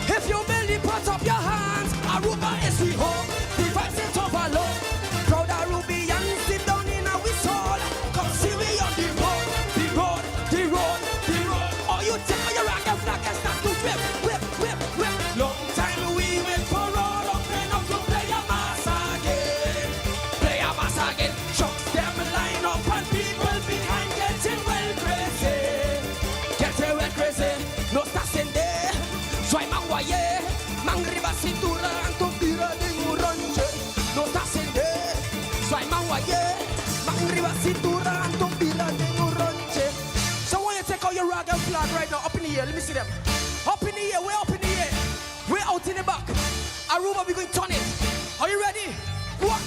if you believe, put up your hands. Aruba is we home. The vibes it overload. Proud Arubians deep down in our soul. Come see we on the road, the road, the road, the road. Oh, you take your rock and flag and start to whip, whip, whip, whip. Long time we wait for road open up to play a mass again. Play a mass again. Trucks them line up and people behind getting well crazy. Getting well crazy. Nos ta cende. Zwaai man waye. Man riba cintura anto bira den un rondje. Nos ta cende. Zwaai man waye. Man riba cintura anto bira den un rondje. So I want you to take out your rag and flag right now. Up in the air. Let me see them. Up in the air. We're up in the air. We're out in the back. Aruba, we going to turn it. Are you ready? One,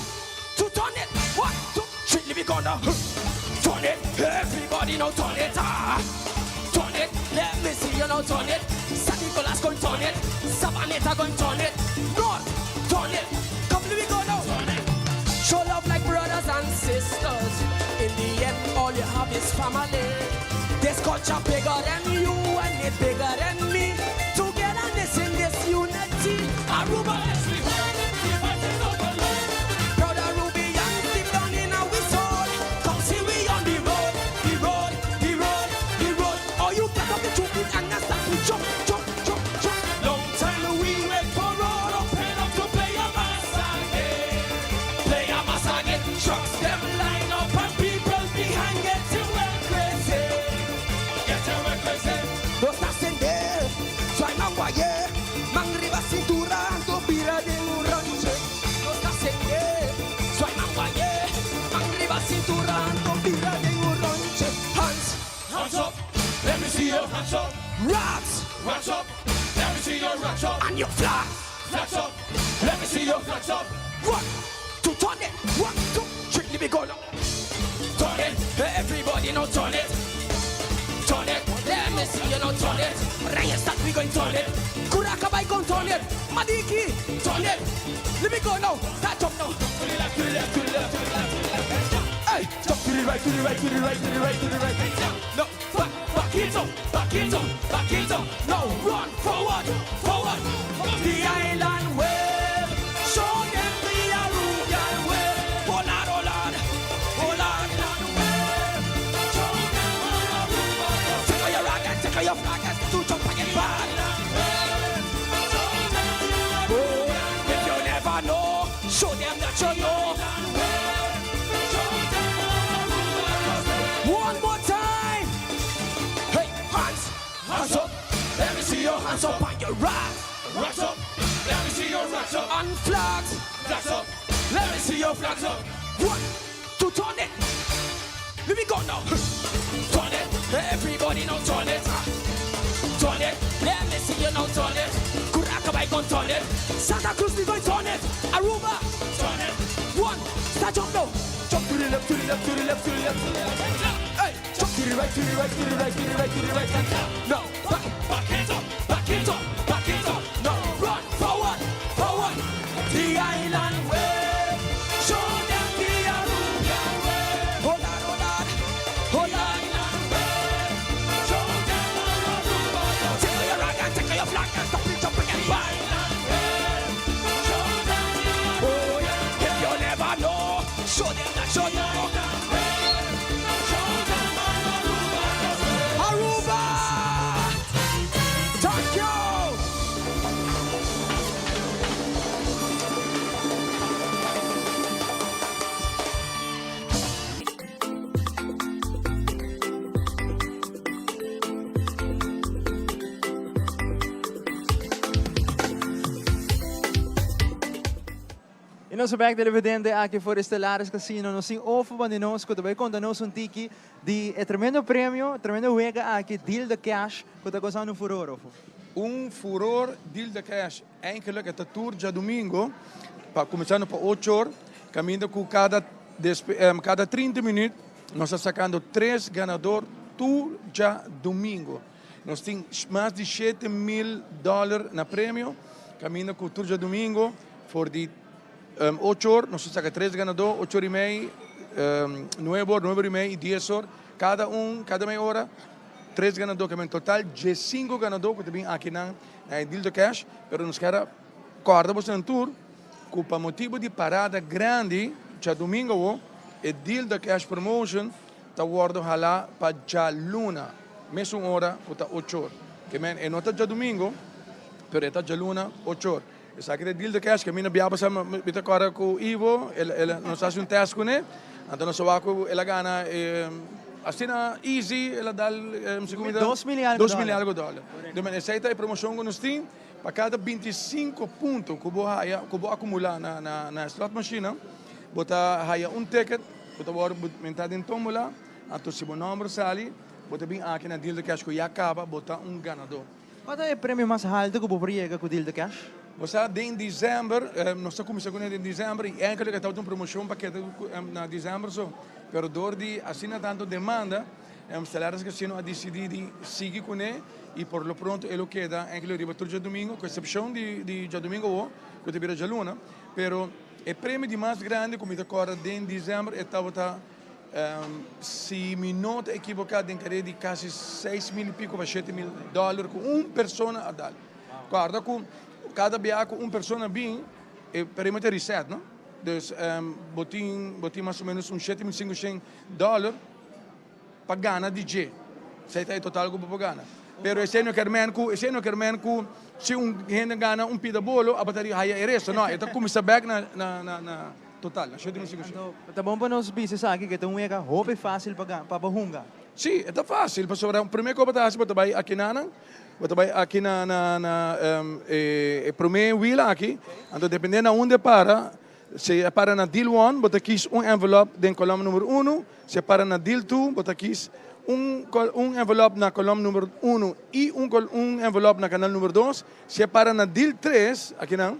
two, turn it. One, two, three. Let me go now. Turn it. Everybody now turn it. Ah. Turn it. Let me see you now turn it. San Nicolas going turn it. Savaneta going turn it. North, turn it. Come, let me go now. Turn it. Show love like brothers and sisters. In the end, all you have is family. This culture bigger than you and it bigger than me. Togetherness in this unity. Aruba is we Proud Arubians deep down in our soul. Come see we on the road, the road, the road, the road. Oh, you get up the two feet and then start to jump, jump, jump, jump. Long time we wait for road open up to play a mass again. Play a mass again. Trucks them line up and people behind getting well crazy. Getting well crazy. Nos ta cende. Zwaai man waye. Man riba cintura anto bira den un rondje. Nos ta cende. Zwaai man waye. Man riba cintura anto bira den un rondje. Hands. Hands up, let me see your hands up. Rocks. Rocks up, let me see your rocks up. And your flag. Flags up, let me see your flags up. One, two, turn it. One, two, three, let me go now. Turn it. Everybody now turn it. Turn it. Let me see you now turn it. Ryan start we going turn it. Kuraka going turn it. Madiki, turn it. Let me go now. Start jump now. To the left, to the left, to the left, to the left, to the left. Hey, jump to the right, to the right, to the right, to the right, to the right. No, back, back it up, back it up, back it up. Now run forward, forward. The island wave. Show them the Arubian way. Oh Lord, oh Lord, oh Lord. Show them the Aruba. Take out your rag and take out your flag and to jump and get bad. Oh, if you never know, show them that you know. Hands up on your rocks. Rocks up. Let me see your rocks up. And flags. Flags up. Let me see your flags up. One, two, turn it. Let me go now. Turn it. Everybody now turn it. Turn it. Let me see you now turn it. Curacao gon' turn it. Santa Cruz we going turn it. Aruba. Turn it. One. Start jump now. Jump to the left, to the left, to the left, to the left, to the left. Hey, jump to the right, to the right, to the right, to the right, to the right, and Now back, back it up, back it up, back it up. Now run forward, forward. The island way. Show them the Aruba way. Hold on, hold on, hold on. Show them Aruba. Take your rag and take your flag and stop it jumping and back. Show them Oh yeah, if you never know, show them that you know. Show them Aruba. Aruba! Thank you! Y nos ta back televidente aki for Stellaris Casino. Nos tin Ofo banda di nos, cu ta conta nos un tiki di e tremendo premio, tremendo wega aki, Deal the Cash, cu ta causando un furor, Ofo. Un furor, Deal the Cash. Eigenlijk ta tur diadomingo, pa cuminsando pa 8 or, caminda cu cada 30 minuut, nos ta sacando tres ganado tur diadomingo. Nos tin mas di 7 mil dollar na premio, caminda cu tur diadomingo, for di 8 or, nos ta saca tres ganado, 8 or y mei, 9 or, 9 or y mei y 10 or, cada mei ora, tres ganado, cu en total 5 ganado cu tambe aki na Deal the Cash, pero nos kier corda boso tur, cu pa motibo di parada grandi, diadomingo, e Deal the Cash Promotion, ta wordo hala pa dialuna, mesun ora, cu ta 8 or. Kiermen, e no ta diadomingo, pero ta dialuna, 8 or. Esaki ta Deal the Cash, cu ami no biaba sa mi ta corda cu Ivo, el nos a haci un test cune, anto nos a cu el a gana asina easy, el a dal 2 mil y algo 2 mil y dollar. Algo dollar. Anto, esey ta e promocion cu nos tin, pa cada 25 punto cu bo haya, cu bo acumula na slot machine, bo ta haya un ticket, bo ta wordo menta den tombola, anto si bo nomber sali, bo ta bin aki na Deal the Cash cu ya caba, bo ta un ganado. Cua ta e premio mas halto cu bo por yega cu Deal the Cash? Bo sa, den december, nos a cuminsa cu den december y eigenlijk ta un promocion pakete na december so. Pero door di asina tanto demanda, Stellaris Casino a dicidi di sigui cune y por lo pronto e lo keda eigenlijk riba tur diadomingo, cu excepcion di diadomingo o, cu ta bira dialuna. Pero e premio di mas grandi cu mi ta corda den december e tabata, si mi no ta equivoca, den carea di casi 6 mil y pico pa 7 mil dollar cu un persona a dal. Guarda cu cada biaha cu un persona bin, e premio ta reset, no? Dus bo tin mas o menos un 7.500 dollar pa gana di dje. Esey ta e total cu bo gana. Pero esey no kiermen cu si un hende gana un pida bolo, abo ta haya e resto. No, e ta cuminsa back na total, na 7.500. Ta bon pa nos bisa aki cu ta un wega hopi facil pa hunga. Si, ta facil. Pasobra prome cu bo ta haci, bo ta bay aki na, bo ta bay aki na e prome wheel aki. Anto dependiendo na unda para, si para na deal 1, bo ta kies un envelop den kolom number 1. Si para na deal 2, bo ta kies un envelop na kolom number 1 y un envelop na canal number 2. Si para na deal 3, aki no,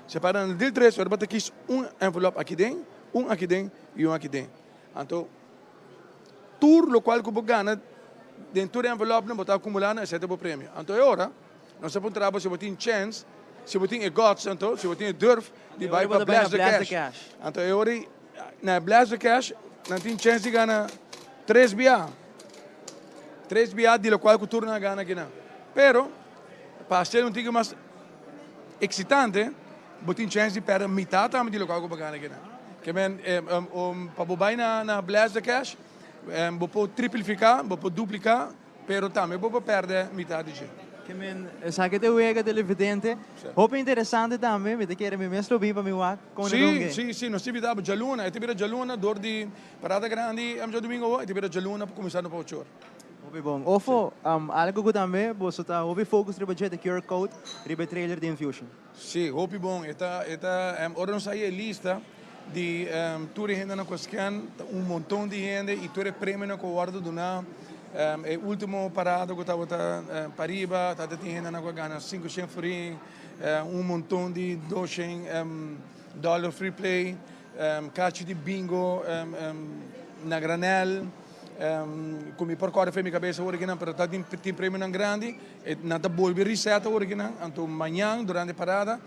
si para na deal 3, bo ta kies un envelop aki den, un aki den y un aki den. Anto, tur loke cu bo gana den tur envelop nan bo ta acumula, esey ta bo premio. Anto e ora, nos ta puntra si bo tin chance, si bo tin e guts, anto, si bo tin e durf, di bay pa Blast the Blast the Cash. Cash. Anto e ora, na Blast the Cash, nan tin chance di gana 3 biaha. 3 biaha di loke cu tur nan gana aki nan. Pero, pa ser un tiki mas excitante, bo tin chance di perde mitar tambe di loke cu bo gana aki nan. Kiermen, pa bo bay na Blast the Cash, bo por triplica, bo por duplica, pero tambe bo por perde mitar di dje. Kiermen, esaki ta e wega, televidente. Hopi interesante tambe, mi ta kere mi mes lo bin pa mi wak con Si, nos ta invita dialuna, e ta bira dialuna, door di parada grandi, diadomingo, e ta bira dialuna pa cuminsa pa 8 or. Hopi bon. Ofo, algo ku tambe boso ta hopi focus riba dje ta QR code riba e trailer di Infusion. Sí, hopi bon. E ta, e ta, ora nos haya e lista di tur e hendenan ku a scan, ta un monton di hende i tur e premionan ku a wòrdu duná. E último parada ku tabata pariba, tabata tin hendenan ku a gana 500 florin, un monton di 200 dòler free play, kachi di bingo na granèl. Ku mi por kòrda for mi kabesa awor akinan, pero ta tin premionan grandi. Nan ta bolbe reset awor akinan, anto mañan durante e parada,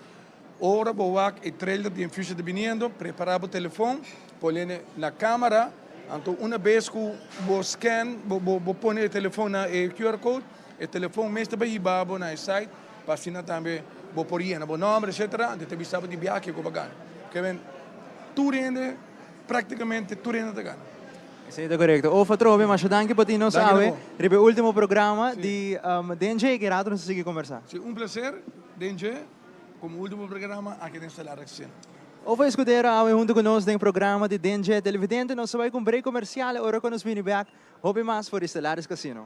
ora bo wak e trailer di Infusion ta biniendo, prepara bo telefon, pone na camera, anto una bes ku bo scan, bo pone e telefon na e QR code, e telefon mes ta bai hiba bo na e site, pa asina tambe bo por yena bo nomber etcetera, anto e ta bisa bo di biaha kiko bo a gana. Keben tur hende, praktikamente tur hende ta gana. Esei ta korekto. Of atrobe, masha danki pa tin nos awe riba e ultimo programa di Den Dje. Ki rato nos ta sigui kombersá. Si, un placer. Den Dje, komo ultimo programa aki den Stelar Axin. Of Escudero awe huntu ku nos den programa di Den Dje. Televidente, nos ta bai ku un break komersial e ora ku nos bini bek hopi mas for di Stellaris Casino.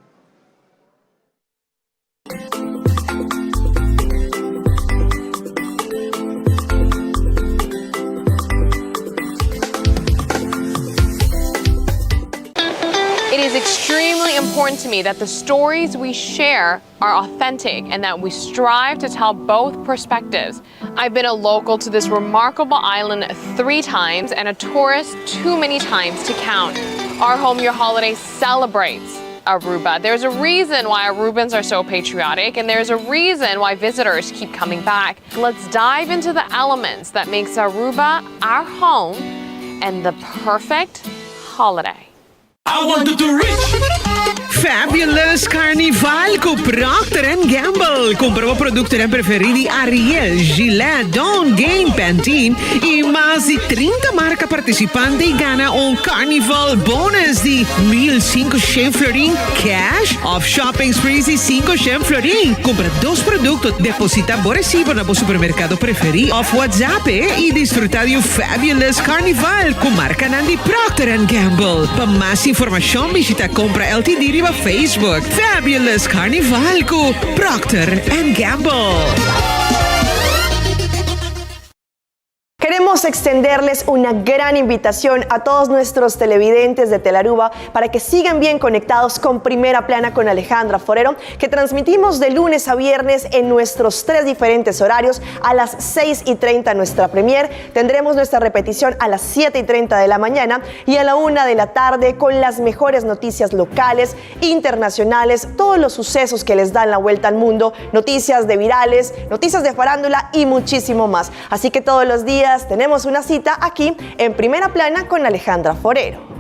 It is extremely important to me that the stories we share are authentic and that we strive to tell both perspectives. I've been a local to this remarkable island three times and a tourist too many times to count. Our Home Your Holiday celebrates Aruba. There's a reason why Arubans are so patriotic and there's a reason why visitors keep coming back. Let's dive into the elements that makes Aruba our home and the perfect holiday. I want to to rich! Fabulous Carnival cu Procter and Gamble. Cumpra bo productonan preferi di Ariel, Gillette, Dawn, Gain, Pantene y mas di 30 marca participante y gana un Carnival bonus di 1500 florin cash of shopping sprees di 500 florin. Cumpra dos producto, deposita bo recibo na bo supermercado preferi of WhatsApp e y disfruta di un Fabulous Carnival cu marcanan di Procter and Gamble. Pa mas informacion bishita Compra Ltd riba Facebook. Fabulous Carnival cu Procter and Gamble. Queremos extenderles una gran invitación a todos nuestros televidentes de Telaruba para que sigan bien conectados con Primera Plana con Alejandra Forero, que transmitimos de lunes a viernes en nuestros tres diferentes horarios a las 6 y 30 nuestra premier. Tendremos nuestra repetición a las 7 y 30 de la mañana y a la 1 de la tarde con las mejores noticias locales, internacionales, todos los sucesos que les dan la vuelta al mundo, noticias de virales, noticias de farándula y muchísimo más. Así que todos los días tenemos una cita aquí en Primera Plana con Alejandra Forero.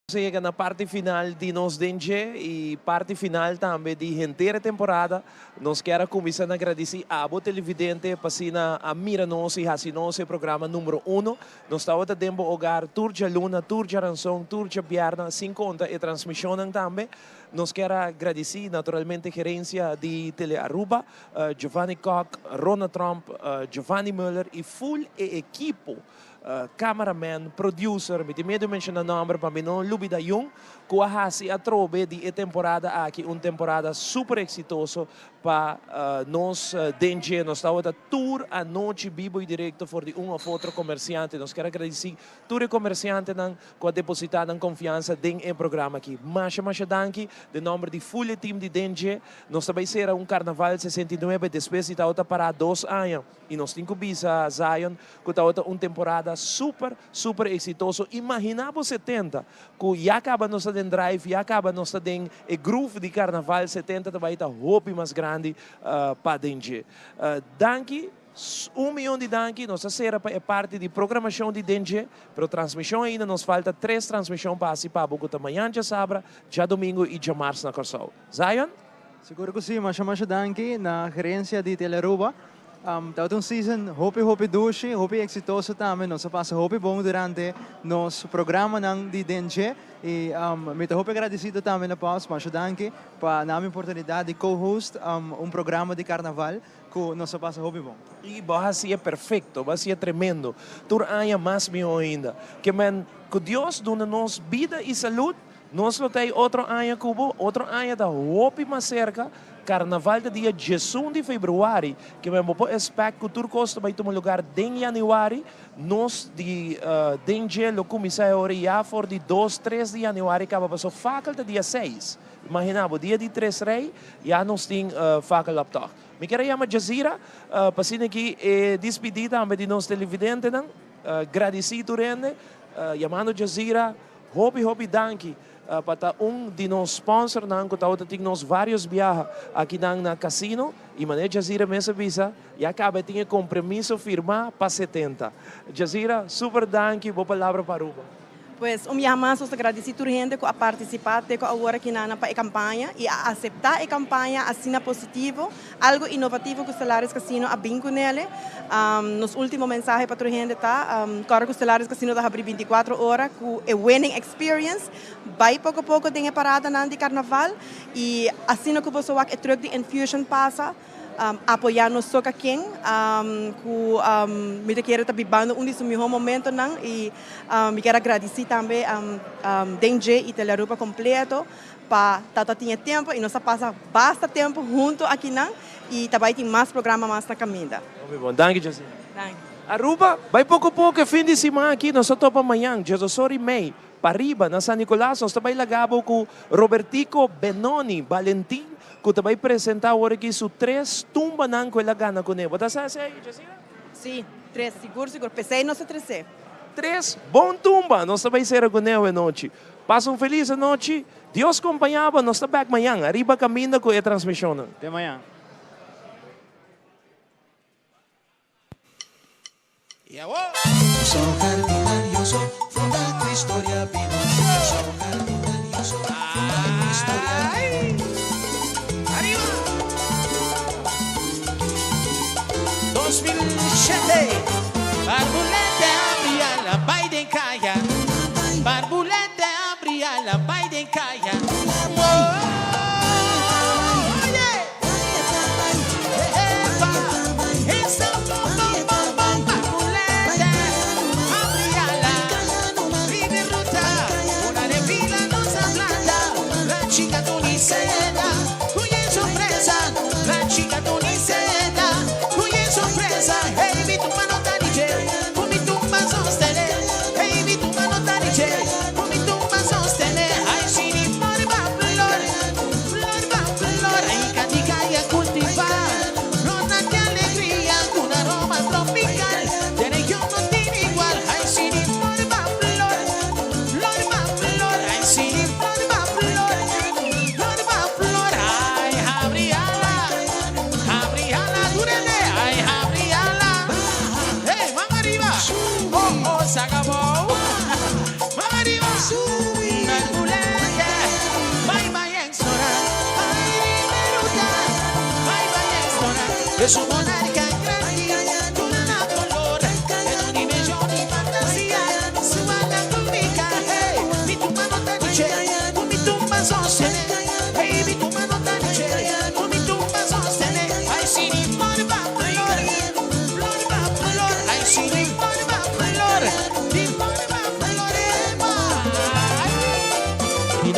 Nos a yega na parti final di nos Den Dje y parti final tambe di henter e temporada. Nos kier a cuminsa na gradici abo televidente pa asina a mira nos y haci nos e programa numero uno. Nos tabata den bo hogar tur djaluna, tur djaranson, tur djabierna, sin conta e transmisionnan tambe. Nos kier a gradici naturalmente gerencia di Tele Aruba, Giovanni Kock, Rona Tromp, Giovanni Muller y full e ekipo. Cameraman, producer, mi tin miedu menciona nomber pa mi no lubida yun, cu a haci atrobe di e temporada aki un temporada super exitoso pa nos den dje. Nos tabata tur anochi bibo y directo for di un of otro comerciante. Nos kier a gradici tur e comerciantenan cu a deposita nan confiansa den e programa aki. Masha masha danki den nomber di full e team di den dje. Nos ta bay cera un Carnaval 69 despues di tabata para dos aña. Y nos tin cu bisa Zion cu tabata un temporada super, super exitoso. Imagina bo 70 cu ya caba nos ta den drive, ya caba nos ta den e groove di carnaval, 70 ta bay ta hopi mas grandi pa den dje. Danki, un miyon di danki. Nos ta cera pa e parti di programacion di den dje, pero transmision ainda nos falta tres transmision pa haci pa bo cu ta mañan djasabra, djadomingo y djamars na Corsou. Zion? Sigur cu si, masha masha danki na gerencia di Telearuba. Tabata un season hopi hopi dushi, hopi exitoso tambe. Nos a pasa hopi bon durante nos programanan di den dje y mi ta hopi agradecido tambe na Paus, masha danki pa na mi oportunidad di co-host un programa di carnaval cu nos a pasa hopi bon. Y bo a haci'e perfecto, bo a haci'e tremendo. Tur aña mas miho ainda. Ke men cu Dios duna nos bida y salud, Nos lo ta ei otro aña ku bo. Otro aña ta hopi mas serka. Karnaval ta dia diesun di februari. Ke men bo por expect ku tur kos ta bai tuma lugar den januari. Nos di den dje lo kuminsá e ora ya for di dos, tres di januari kaba paso fakel ta dia seis. Imagina bo, dia di tres rei ya nos tin fakel optocht. Mi kier a yama Jazira pa asina aki e dispidí tambe di nos televidentenan. Gradisí tur hende. Yamando Jazira. Hopi hopi danki pa ta un di nos sponsornan ku tabata tin nos varios biaha akinan na casino y manera Jazira mes a bisa ya caba e tin e compromiso firma pa 70. Jazira super danki bo palabra pa Aruba. Pues un biaha mas nos ta gradici tur hende cu a participa te cu awor akinan pa e campaña y a acepta e campaña asina positivo. Algo inovativo cu Stellaris Casino a bin cu nele. Nos ultimo mensahe pa tur hende ta, Corda cu Stellaris Casino ta habri binticuatro ora cu e winning experience. Bay poco poco den e paradanan di Carnaval y asina cu boso wak e truck di Enfusion pasa, apoya nos soca ken cu mi ta kere ta bibando un di su miho momentonan y mi kier a gradici tambe Den Dje y Telearuba completo pa tata tin e tempo y nos a pasa basta tempo hunto akinan y ta bay tin mas programa mas na caminda. Hopi bon. Danki Josina. Danki. Aruba, bay poco poco e fin di siman aki nos ta topa mañan, diesdos y mei, pariba na San Nicolas nos ta bay laga bo cu Robertico Benoni Valentin cu ta bay presenta awor aki su tres tumbanan cu el a gana cune. Bo ta sa esey, Josina? Si, tres, sigur sigur. Pesey nos a trece. Tres bon tumba nos ta bay cera cune awe nochi. Pasa un felis anochi, Dios compaña bo, nos ta bek mañan, ariba caminda cu e transmisionnan. Te mañan. Barbulete abri ala bai den kaya.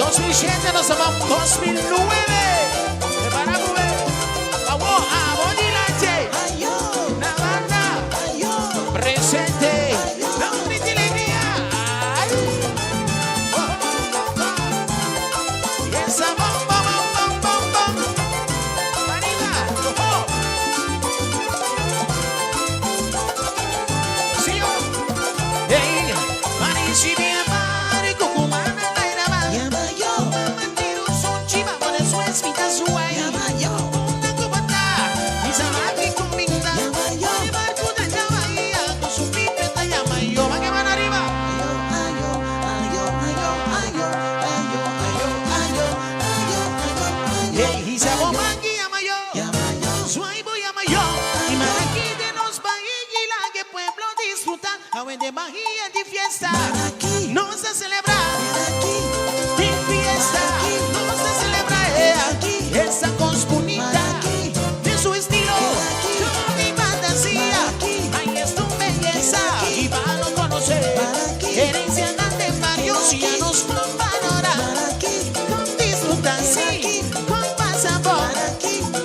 2007 nos a 2009. Prepara ku Awo, abo dilante. Na banda. Presente. Na un grito di alegria. Ay. Oh, oh, oh. Y esa bom, bom, bom, bom, bom, bom. Arriba. Oh, oh. Sí, oh. Hey, Marisi bien barco, cumana, nairaba. Mama tiro son chiva, con eso es mi tazuay. Una cubata, y samaki con minda. Oye, barco de la bahía, con su pipeta llama yo. Va que van arriba. Hey, y sabomaki llama yo. Suaibo llama yo. Y Maraquí de nos bahía y la que pueblo disfruta. A de bahía de fiesta. No se celebra. De fiesta. No se celebra. Esa cos bonita. De su estilo. Como mi fantasía. Ahí es tu belleza. Y van a conocer. Herencia de varios y ya nos valorar. Con disfrutar, sí. Con pasabor.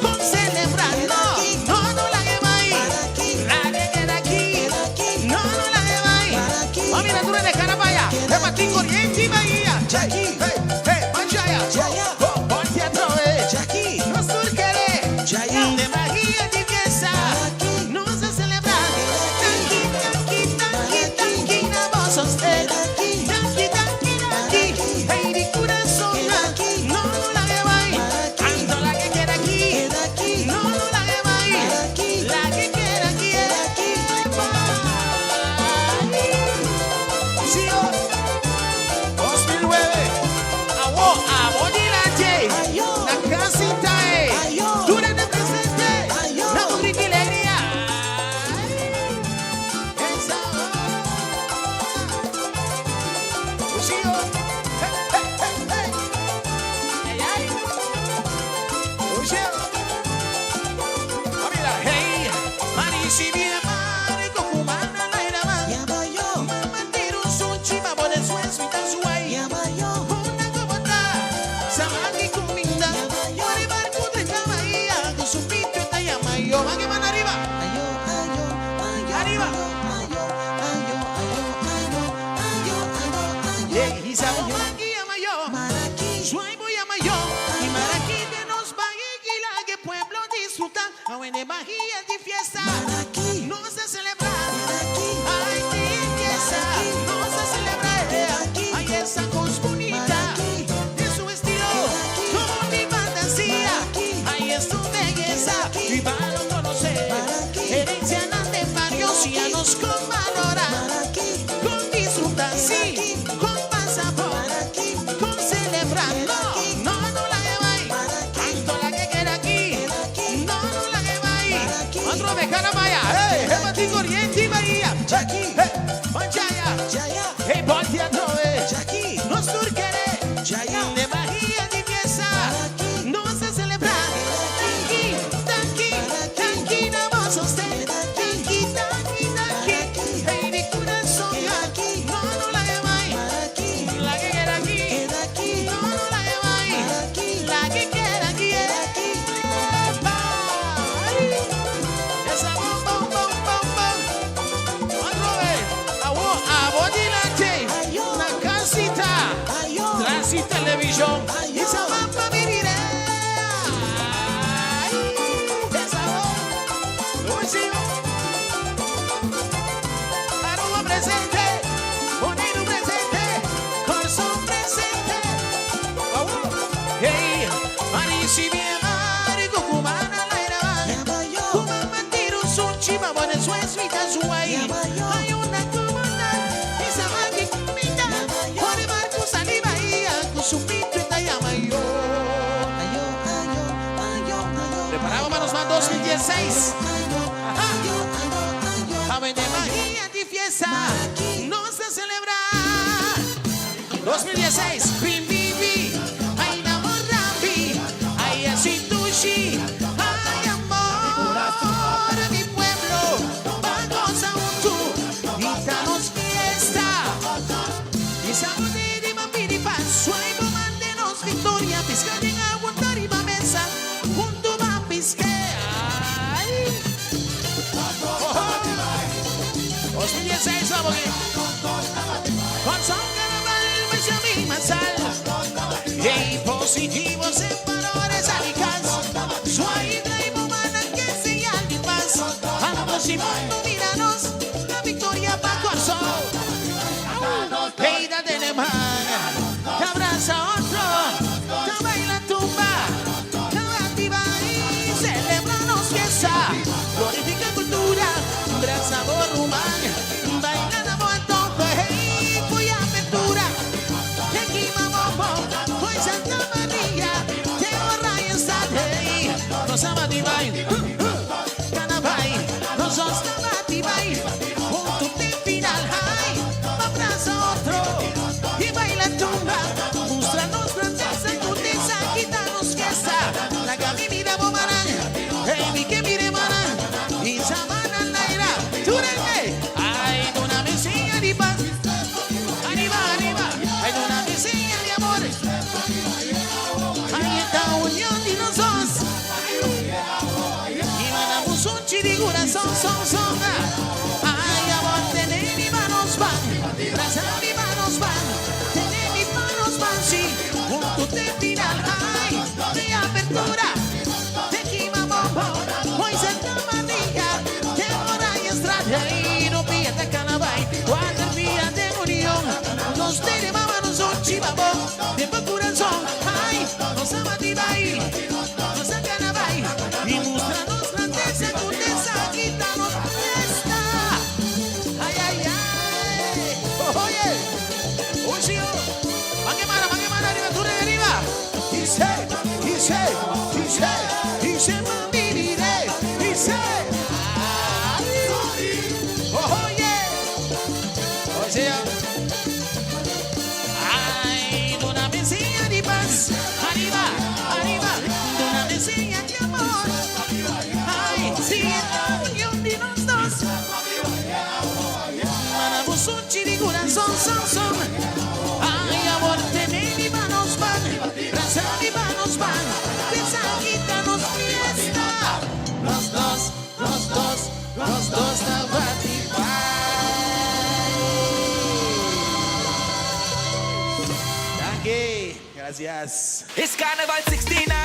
Con celebrar. No, no, no la que va ahí. La que queda aquí. No, no la que va ahí. Oh, mira, tú eres de Carabaya. De Martín Corriente y Bahía. Hey, hey, hey, manchaya. Oh, ponte a través. No surqueré. De magia de fiesta. No se celebra. Tanqui, tanqui, tanqui, tanqui, na voz usted. Tanqui, tanqui, tanqui. Hey, mi corazón. No, no la que va ahí. Tanto la que quiera aquí. No, no la que va ahí. La que quiera aquí. Sí, oh. 2009. Awo, abo dilante. Na casita, eh. Durante presente. Na grito y alegría. Esa. Sí, oh. Hey, hey, hey, hey. Ay, ay. Sí, oh. Oh, mira, hey, Marisi bien marico, cubana, nairaba. Mama tiro un chiva, por eso es mi tazuay. Una cobata, samaki kuminda. Ore barco de la bahía, con su pito está llama yo. Van que van arriba. Arriba. Hey, y sabomaki llama yo. Suaibo llama yo. Y Maraquí de nos bahía y la que pueblo disfruta. A de bahía de fiesta. No se celebra. Ay, de fiesta. No se celebra. Ay, esa cos bonita. De su estilo. Como mi fantasía. Ay, es tu belleza. Y van a conocer. Herencia de varios y ya nos con valorar. Con disfrutar, sí. Con pasabor. Con celebrar. No, no, no la que va ahí. Tanto la que queda aquí. No, no la que va ahí. Otro de Carabaya. Hey, hey, Martín Corriente y Bahía. Hey, hey, Manchaya. Hey, ponte a trove. No surqueré. De Bahía de fiesta. No se celebra. Tanqui, tanqui, tanqui, na voz usted. Tanqui, tanqui, tanqui. Hey, mi corazón. No, no la que va ahí. La que queda aquí. No, no la que va ahí. La que queda aquí. Esa bom, bom, bom, bom, bom. Otra vez. Abo, abo dilante. Na casita. Trans y televisión. Esa mapa vivirá. Ay, esa voz. Uy, sí. Aruba presente. Bonito presente. Corazón presente. Oh, hey, Marisi bien marico, cubana la era. Cuba mantiro sun chiva, buena suez, mi tazuay. Hay una cubana, esa maki kumita. Juan barco salí bahía, con su pito y llama yo. Preparado para los más 2016. Ajá. Joven de magia de fiesta, no se celebra. 2016, bim, bim, bim. Ay, namorabi, ay, así ay, amor, mi pueblo, vamos a un tu, gitanos fiesta. Y sabudiri, mapiri, pa, suaibo, mande, no. Positivo separadores alicas. Suaida y bomana que señal de paz. Ambos y mundo míranos, la victoria pa' Corsol. Heida de Alemán, te abraza otro, te baila tumba, te activa y celebramos fiesta. Glorifica cultura, gran sabor humano, baila la antojo, hey, voy aventura. Hoy Santa María, te está hey, nos ama divine, Canabay, nos ama divine, junto te final, ay, abraza otro y baila tumba, muéstranos grandeza, grandeza, quítanos fiesta, la gabi mira bomarán, hey, mi que mire marán, y samana laira, túrenme, ay, dona me enseña di paz, arriba, arriba, ay, dona me enseña de amor, ay, esta unión de nosotros, y mandamos un chirigura, son, son, son, ay, amor, tener mi manos van, braza mi manos van, tener mis manos van, sí, junto te final, ay, de apertura, te quima bombo, hoy Santa María, te ora y estrada, y no pierda Calabay, cuatro días de unión, nos tenemos un chivabo, de corazón, ay, nos ama divay, nos saca la bay, y muéstranos grandeza, grandeza, quítanos fiesta. Ay, ay, ay. Oye, oye, mangue mara, arriba, tú arriba. Dice, dice, dice, dice, mami, diré, dice. Ay, oye, oye. Ay, dona me enseña de paz, arriba, arriba, dona me enseña de amor. Ay, sí, la unión de los dos. Manamos un chirigura, son, son, son. Ay, amor, tené mi manos van, braza mi manos van, desaquítanos fiesta. Los dos, los dos, los dos, Danke, gracias. Es Carnaval 69.